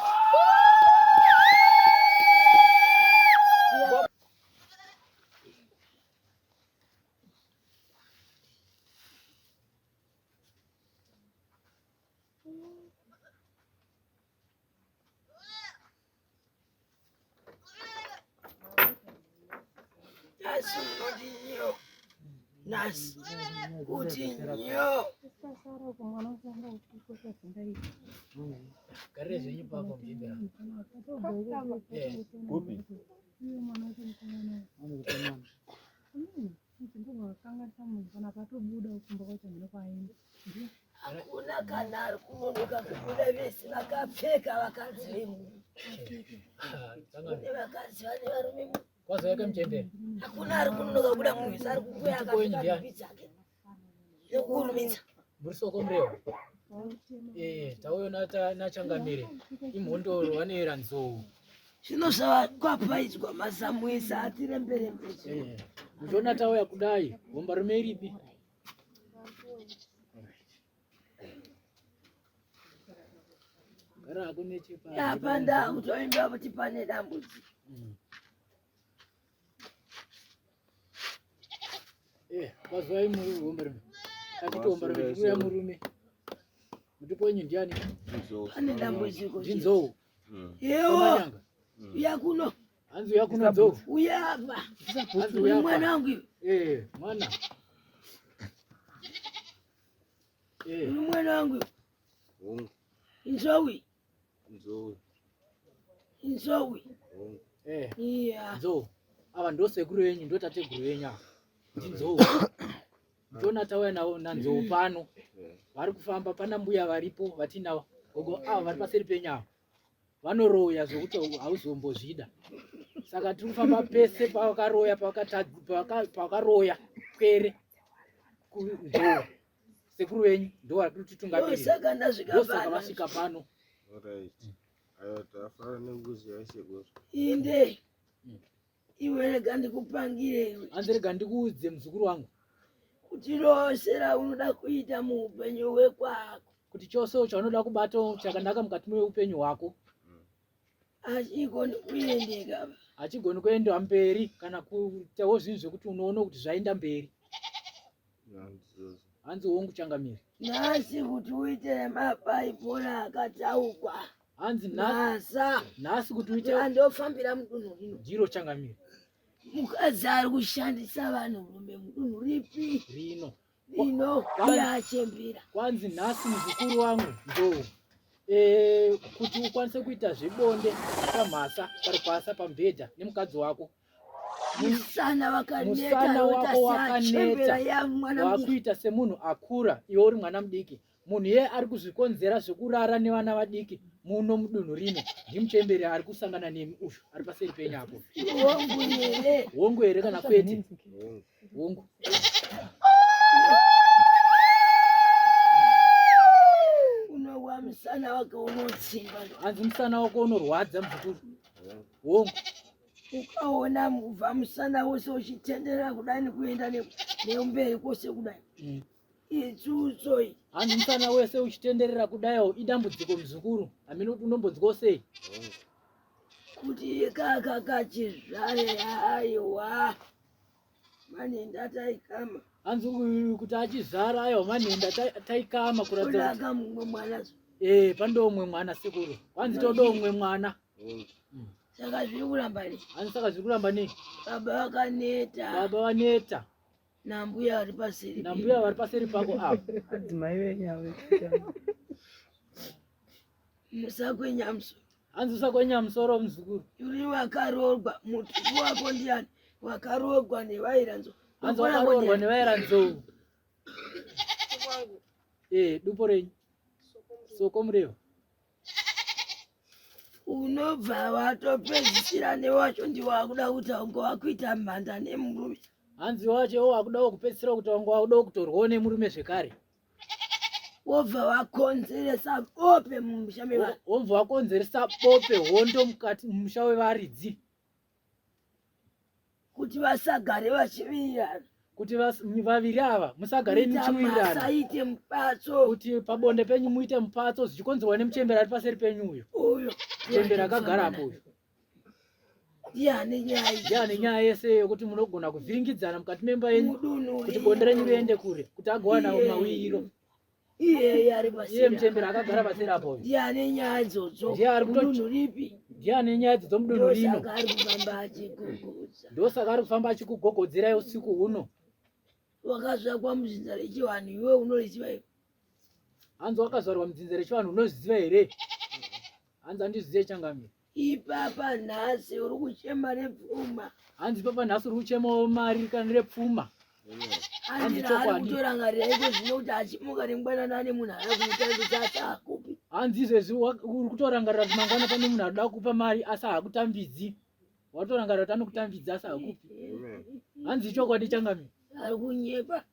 Nhasi unoti nyo nhasi kuti nyo Sasara uko mwana usanga uchikosha zingaita. Garire zvenyu papa muchimbera. Eh. Kupi? Iye mwana wacho mukomana. Mukomana. Ndinokanganisa munhu kana patobuda kumba kwacho mhino kwaenda. Hakuna kana ari kunonoka kubuda vese vakapfeka vakadzi vemu. Kune vakadzi vane varume mu. Kwazouya muchembere. Hakuna ari kunonoka kubuda munhu wese ari kuuya akapfeka nhumbi dzake. Nekukurumidza. Muri soko murewa. Eh, tauyo nachangamire. Imhondoro vanoera nzou. Zvino zvavakwapaidzwa mazamu ese atiremberembe. Eh, muchiona tauya kudai, hombarume iripi? Gara hako nechepa. Apa ndakutoimba kuti pane dambudziko. Eh, kwazwai murume. Tati hombarume tikuya murume. Mutupo wenyu ndiani? Pane dambudziko. Ndinzou. Yewo. Samanyanga. Uya kuno. Hanzi uya kuno nzou. Uya apa. Hanzi uya apa. Mwana wangu iwe. Eh, mwana. Eh. Uyu mwana wangu iwe. Hongu. Nzou. Nzou. Nzou. Hongu. Eh. Iya. Nzou. Ava ndo sekuru venyu, ndo tateguru venyu ava. Ndinzou. Ndiona tauya navo nanzou pano. Vari kufamba pana mbuya varipo vatinavo. Gogo ava vari paseri penyu ava. Vanoroya zvokuti hauzombozvida. Saka tiri kufamba pese pavakaroya pavakaroya pwere kunzou. Sekuru venyu ndo vari kutitungamirira. Ndosaka ndasvika Ndosaka pano. vasvika pano. Alright. Ayo tafara nekuziva sekuru. Inde. Iwe rega ndikupangire iwe. Hanzi rega ndikuudze muzukuru wangu. Kuti rose raunoda kuita muupenyu hwekwako. Kuti chose chaunoda kubata chakanaka mukati meupenyu hwako. Hachigoni kuendeka. Hachigoni kuenda mberi kana kuitawo zvinhu zvekuti unoona kuti zvaenda mberi. Hanzi hongu changamire. Nhasi kuti uite mapaipora akatsaukwa. Hanzi nhasa. Nhasi kuti uite Andofambira mudunhu rino. Ndiro changamire. Mukadzi ari kushandisa vanhurume mudunhu ripi? Rino. Rino uye achembera. Kwanzi nhasi muzukuru wangu Nzou. E, kuti ukwanise kuita zvebonde pamhasa parupasa pamubhedha nemukadzi wako. Musana wakaneta Musana wako achembera wakaneta ya mwana mudiki. wakuita semunhu akura iwe uri mwana mudiki munhu iye ari kuzvikonzera zvekurara nevana vadiki muno mudunhu rino ndimuchembere ari kusangana nemi uyu ari paseri penyu apo Hongu here? hongu here kana kwete hongu Unowa musana wake unotsimba. hanzi musana wako unorwadza muzukuru hongu Ukaona kubva musana wose uchitenderera kudai nekuenda nekumberi kwose kudai. Itsutso iyi. hanzi musana wese uchitenderera kudayo idambudziko muzukuru hamene kuti unombonzwawo sei Kuti kaka kachizvare aiwa. Manenda taikama. hanzi uyu kuti achizvara aiwa manhenda taikama kuratidza kuti Kunaka mumwe mwana. Eh, panoda umwe mwana sekuru. Kwanzi toda umwe mwana. Saka zviri kuramba nei? Hanzi saka zviri kuramba nei? Baba vakaneta. Baba vaneta. Nambuya vari paseri. Nambuya vari paseri pako apa. Adzimai venyu avo. Musakwenya musoro. Hanzi usakwenya musoro muzukuru. Uri wakaroorwa mutuku wako ndiani? Wakaroorwa nevaira nzou. Hanzi wakaroorwa nevaira nzou. Eh, dupo renyu. Soko murewa. Unobva watopedzisira newacho ndiwo wakuda kuti unge wakuita mhanda nemurume. Hanzi wacho wakudawo kupedzisira kuti wanga wakudawo kutorwawo nemurume zvekare. Wobva wakonzeresa bope mumusha mevanhu. Wobva wakonzeresa bope hondo mukati mumusha wevaridzi. Kuti vasagare vachiwirirana. Kuti vaviri ava musagare Kuita muchiwirirana. masa ite mupatso. Kuti pabonde penyu muite mupatso zvichikonzerwa nemuchembere ari paseri penyu uyo. Uyo. Muchembere akagara apo uyo. Ndiani nyaya iyi? Ndiani nyaya yese yokuti munogona kuvhiringidzana mukati memba yenyu Mudunhu kuti bonde renyu riende kure kuti agowana Iye. mawiriro. Iyeye ari paseri. Iye muchembere akagara paseri apo uyo. Ndiani nyaya idzodzo? Ndiye ari kuto- Mudunhu ripi? Ndiani nyaya idzodzo mudunhu rino. Ndosaka ari kufamba achiguguza. Ndosaka ari kufamba achikugogodzirai usiku huno. Wakazvakwa muzinza rechivanhu iwe unoriziva iwe. Hanzi wakazvarwa mudzinza rechivanhu unozviziva here? Hanzi handizvizive changamire. Ipapa nhasi uri kuchema repfuma. Hanzi ipapa nhasi uri kuchemawo mari kana repfuma. Hanzi raari kutorangarira iko zvino kuti achimuka rengwanana ane munhu ari kumutambisa asi hakupi. Hanzi izvezvi uri kutorangarira kuti mangwana pane munhu ari kuda kukupa mari asi haakutambidzi. Watorangarira kuti anokutambidza asi hakupi. Hanzi chokwadi changamire. Ari kunyepa.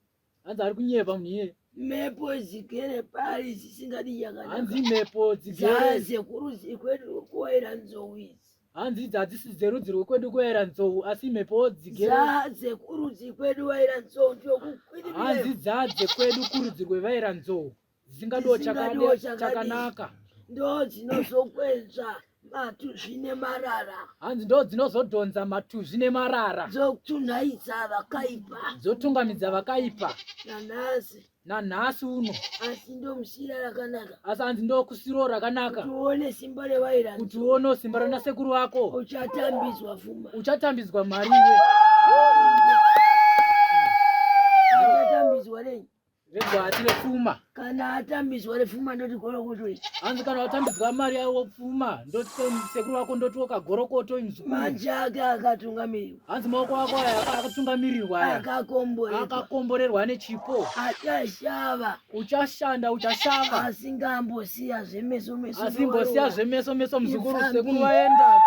Hanzi ari kunyepa munhu iyeye. Mhepo dzigere pari dzisingadi chakanaka. Hanzi mhepo dzigere. Dzasekuru dzikwedu kuwaira nzou idzi. Hanzi idzi hadzisi dzerudzi rwekwedu kuwaira nzou asi mhepo dzigere. Dzadzekurudzi kwedu waira nzou ndokukwidibira. Hanzi dzadzekwedu kurudzi rwevaira nzou. dzisingadiwo chakanaka ndo dzinozokwenzva matuzvi nemarara hanzi ndo dzinozodhonza matuzvi nemarara dzotunhaidza vakaipa dzotungamidza vakaipa nanhasi nanhasi uno asi ndomusira rakanaka asi hanzi ndokusiro rakanaka kuti uone simba revaira kuti uone simba ranasekuru vako uchatambidzwa fuma uchatambidzwa mari iwe uchatambidzwa nei Regwati repfuma. Kana atambidzwa repfuma ndoti gorokoto ichi. Hanzi kana watambidzwa mari yawo pfuma ndoti sekuru vako ndoti wokagorokoto mzukuru. Manje ake akatungamirirwa. Hanzi maoko ako aya akatungamirirwa aya. Akakomborerwa. Akakomborerwa ane chipo. Achashava. Uchashanda uchashava. Asingambosiya zvemeso meso. Asimbosiya zvemeso meso mzukuru sekuru vaenda.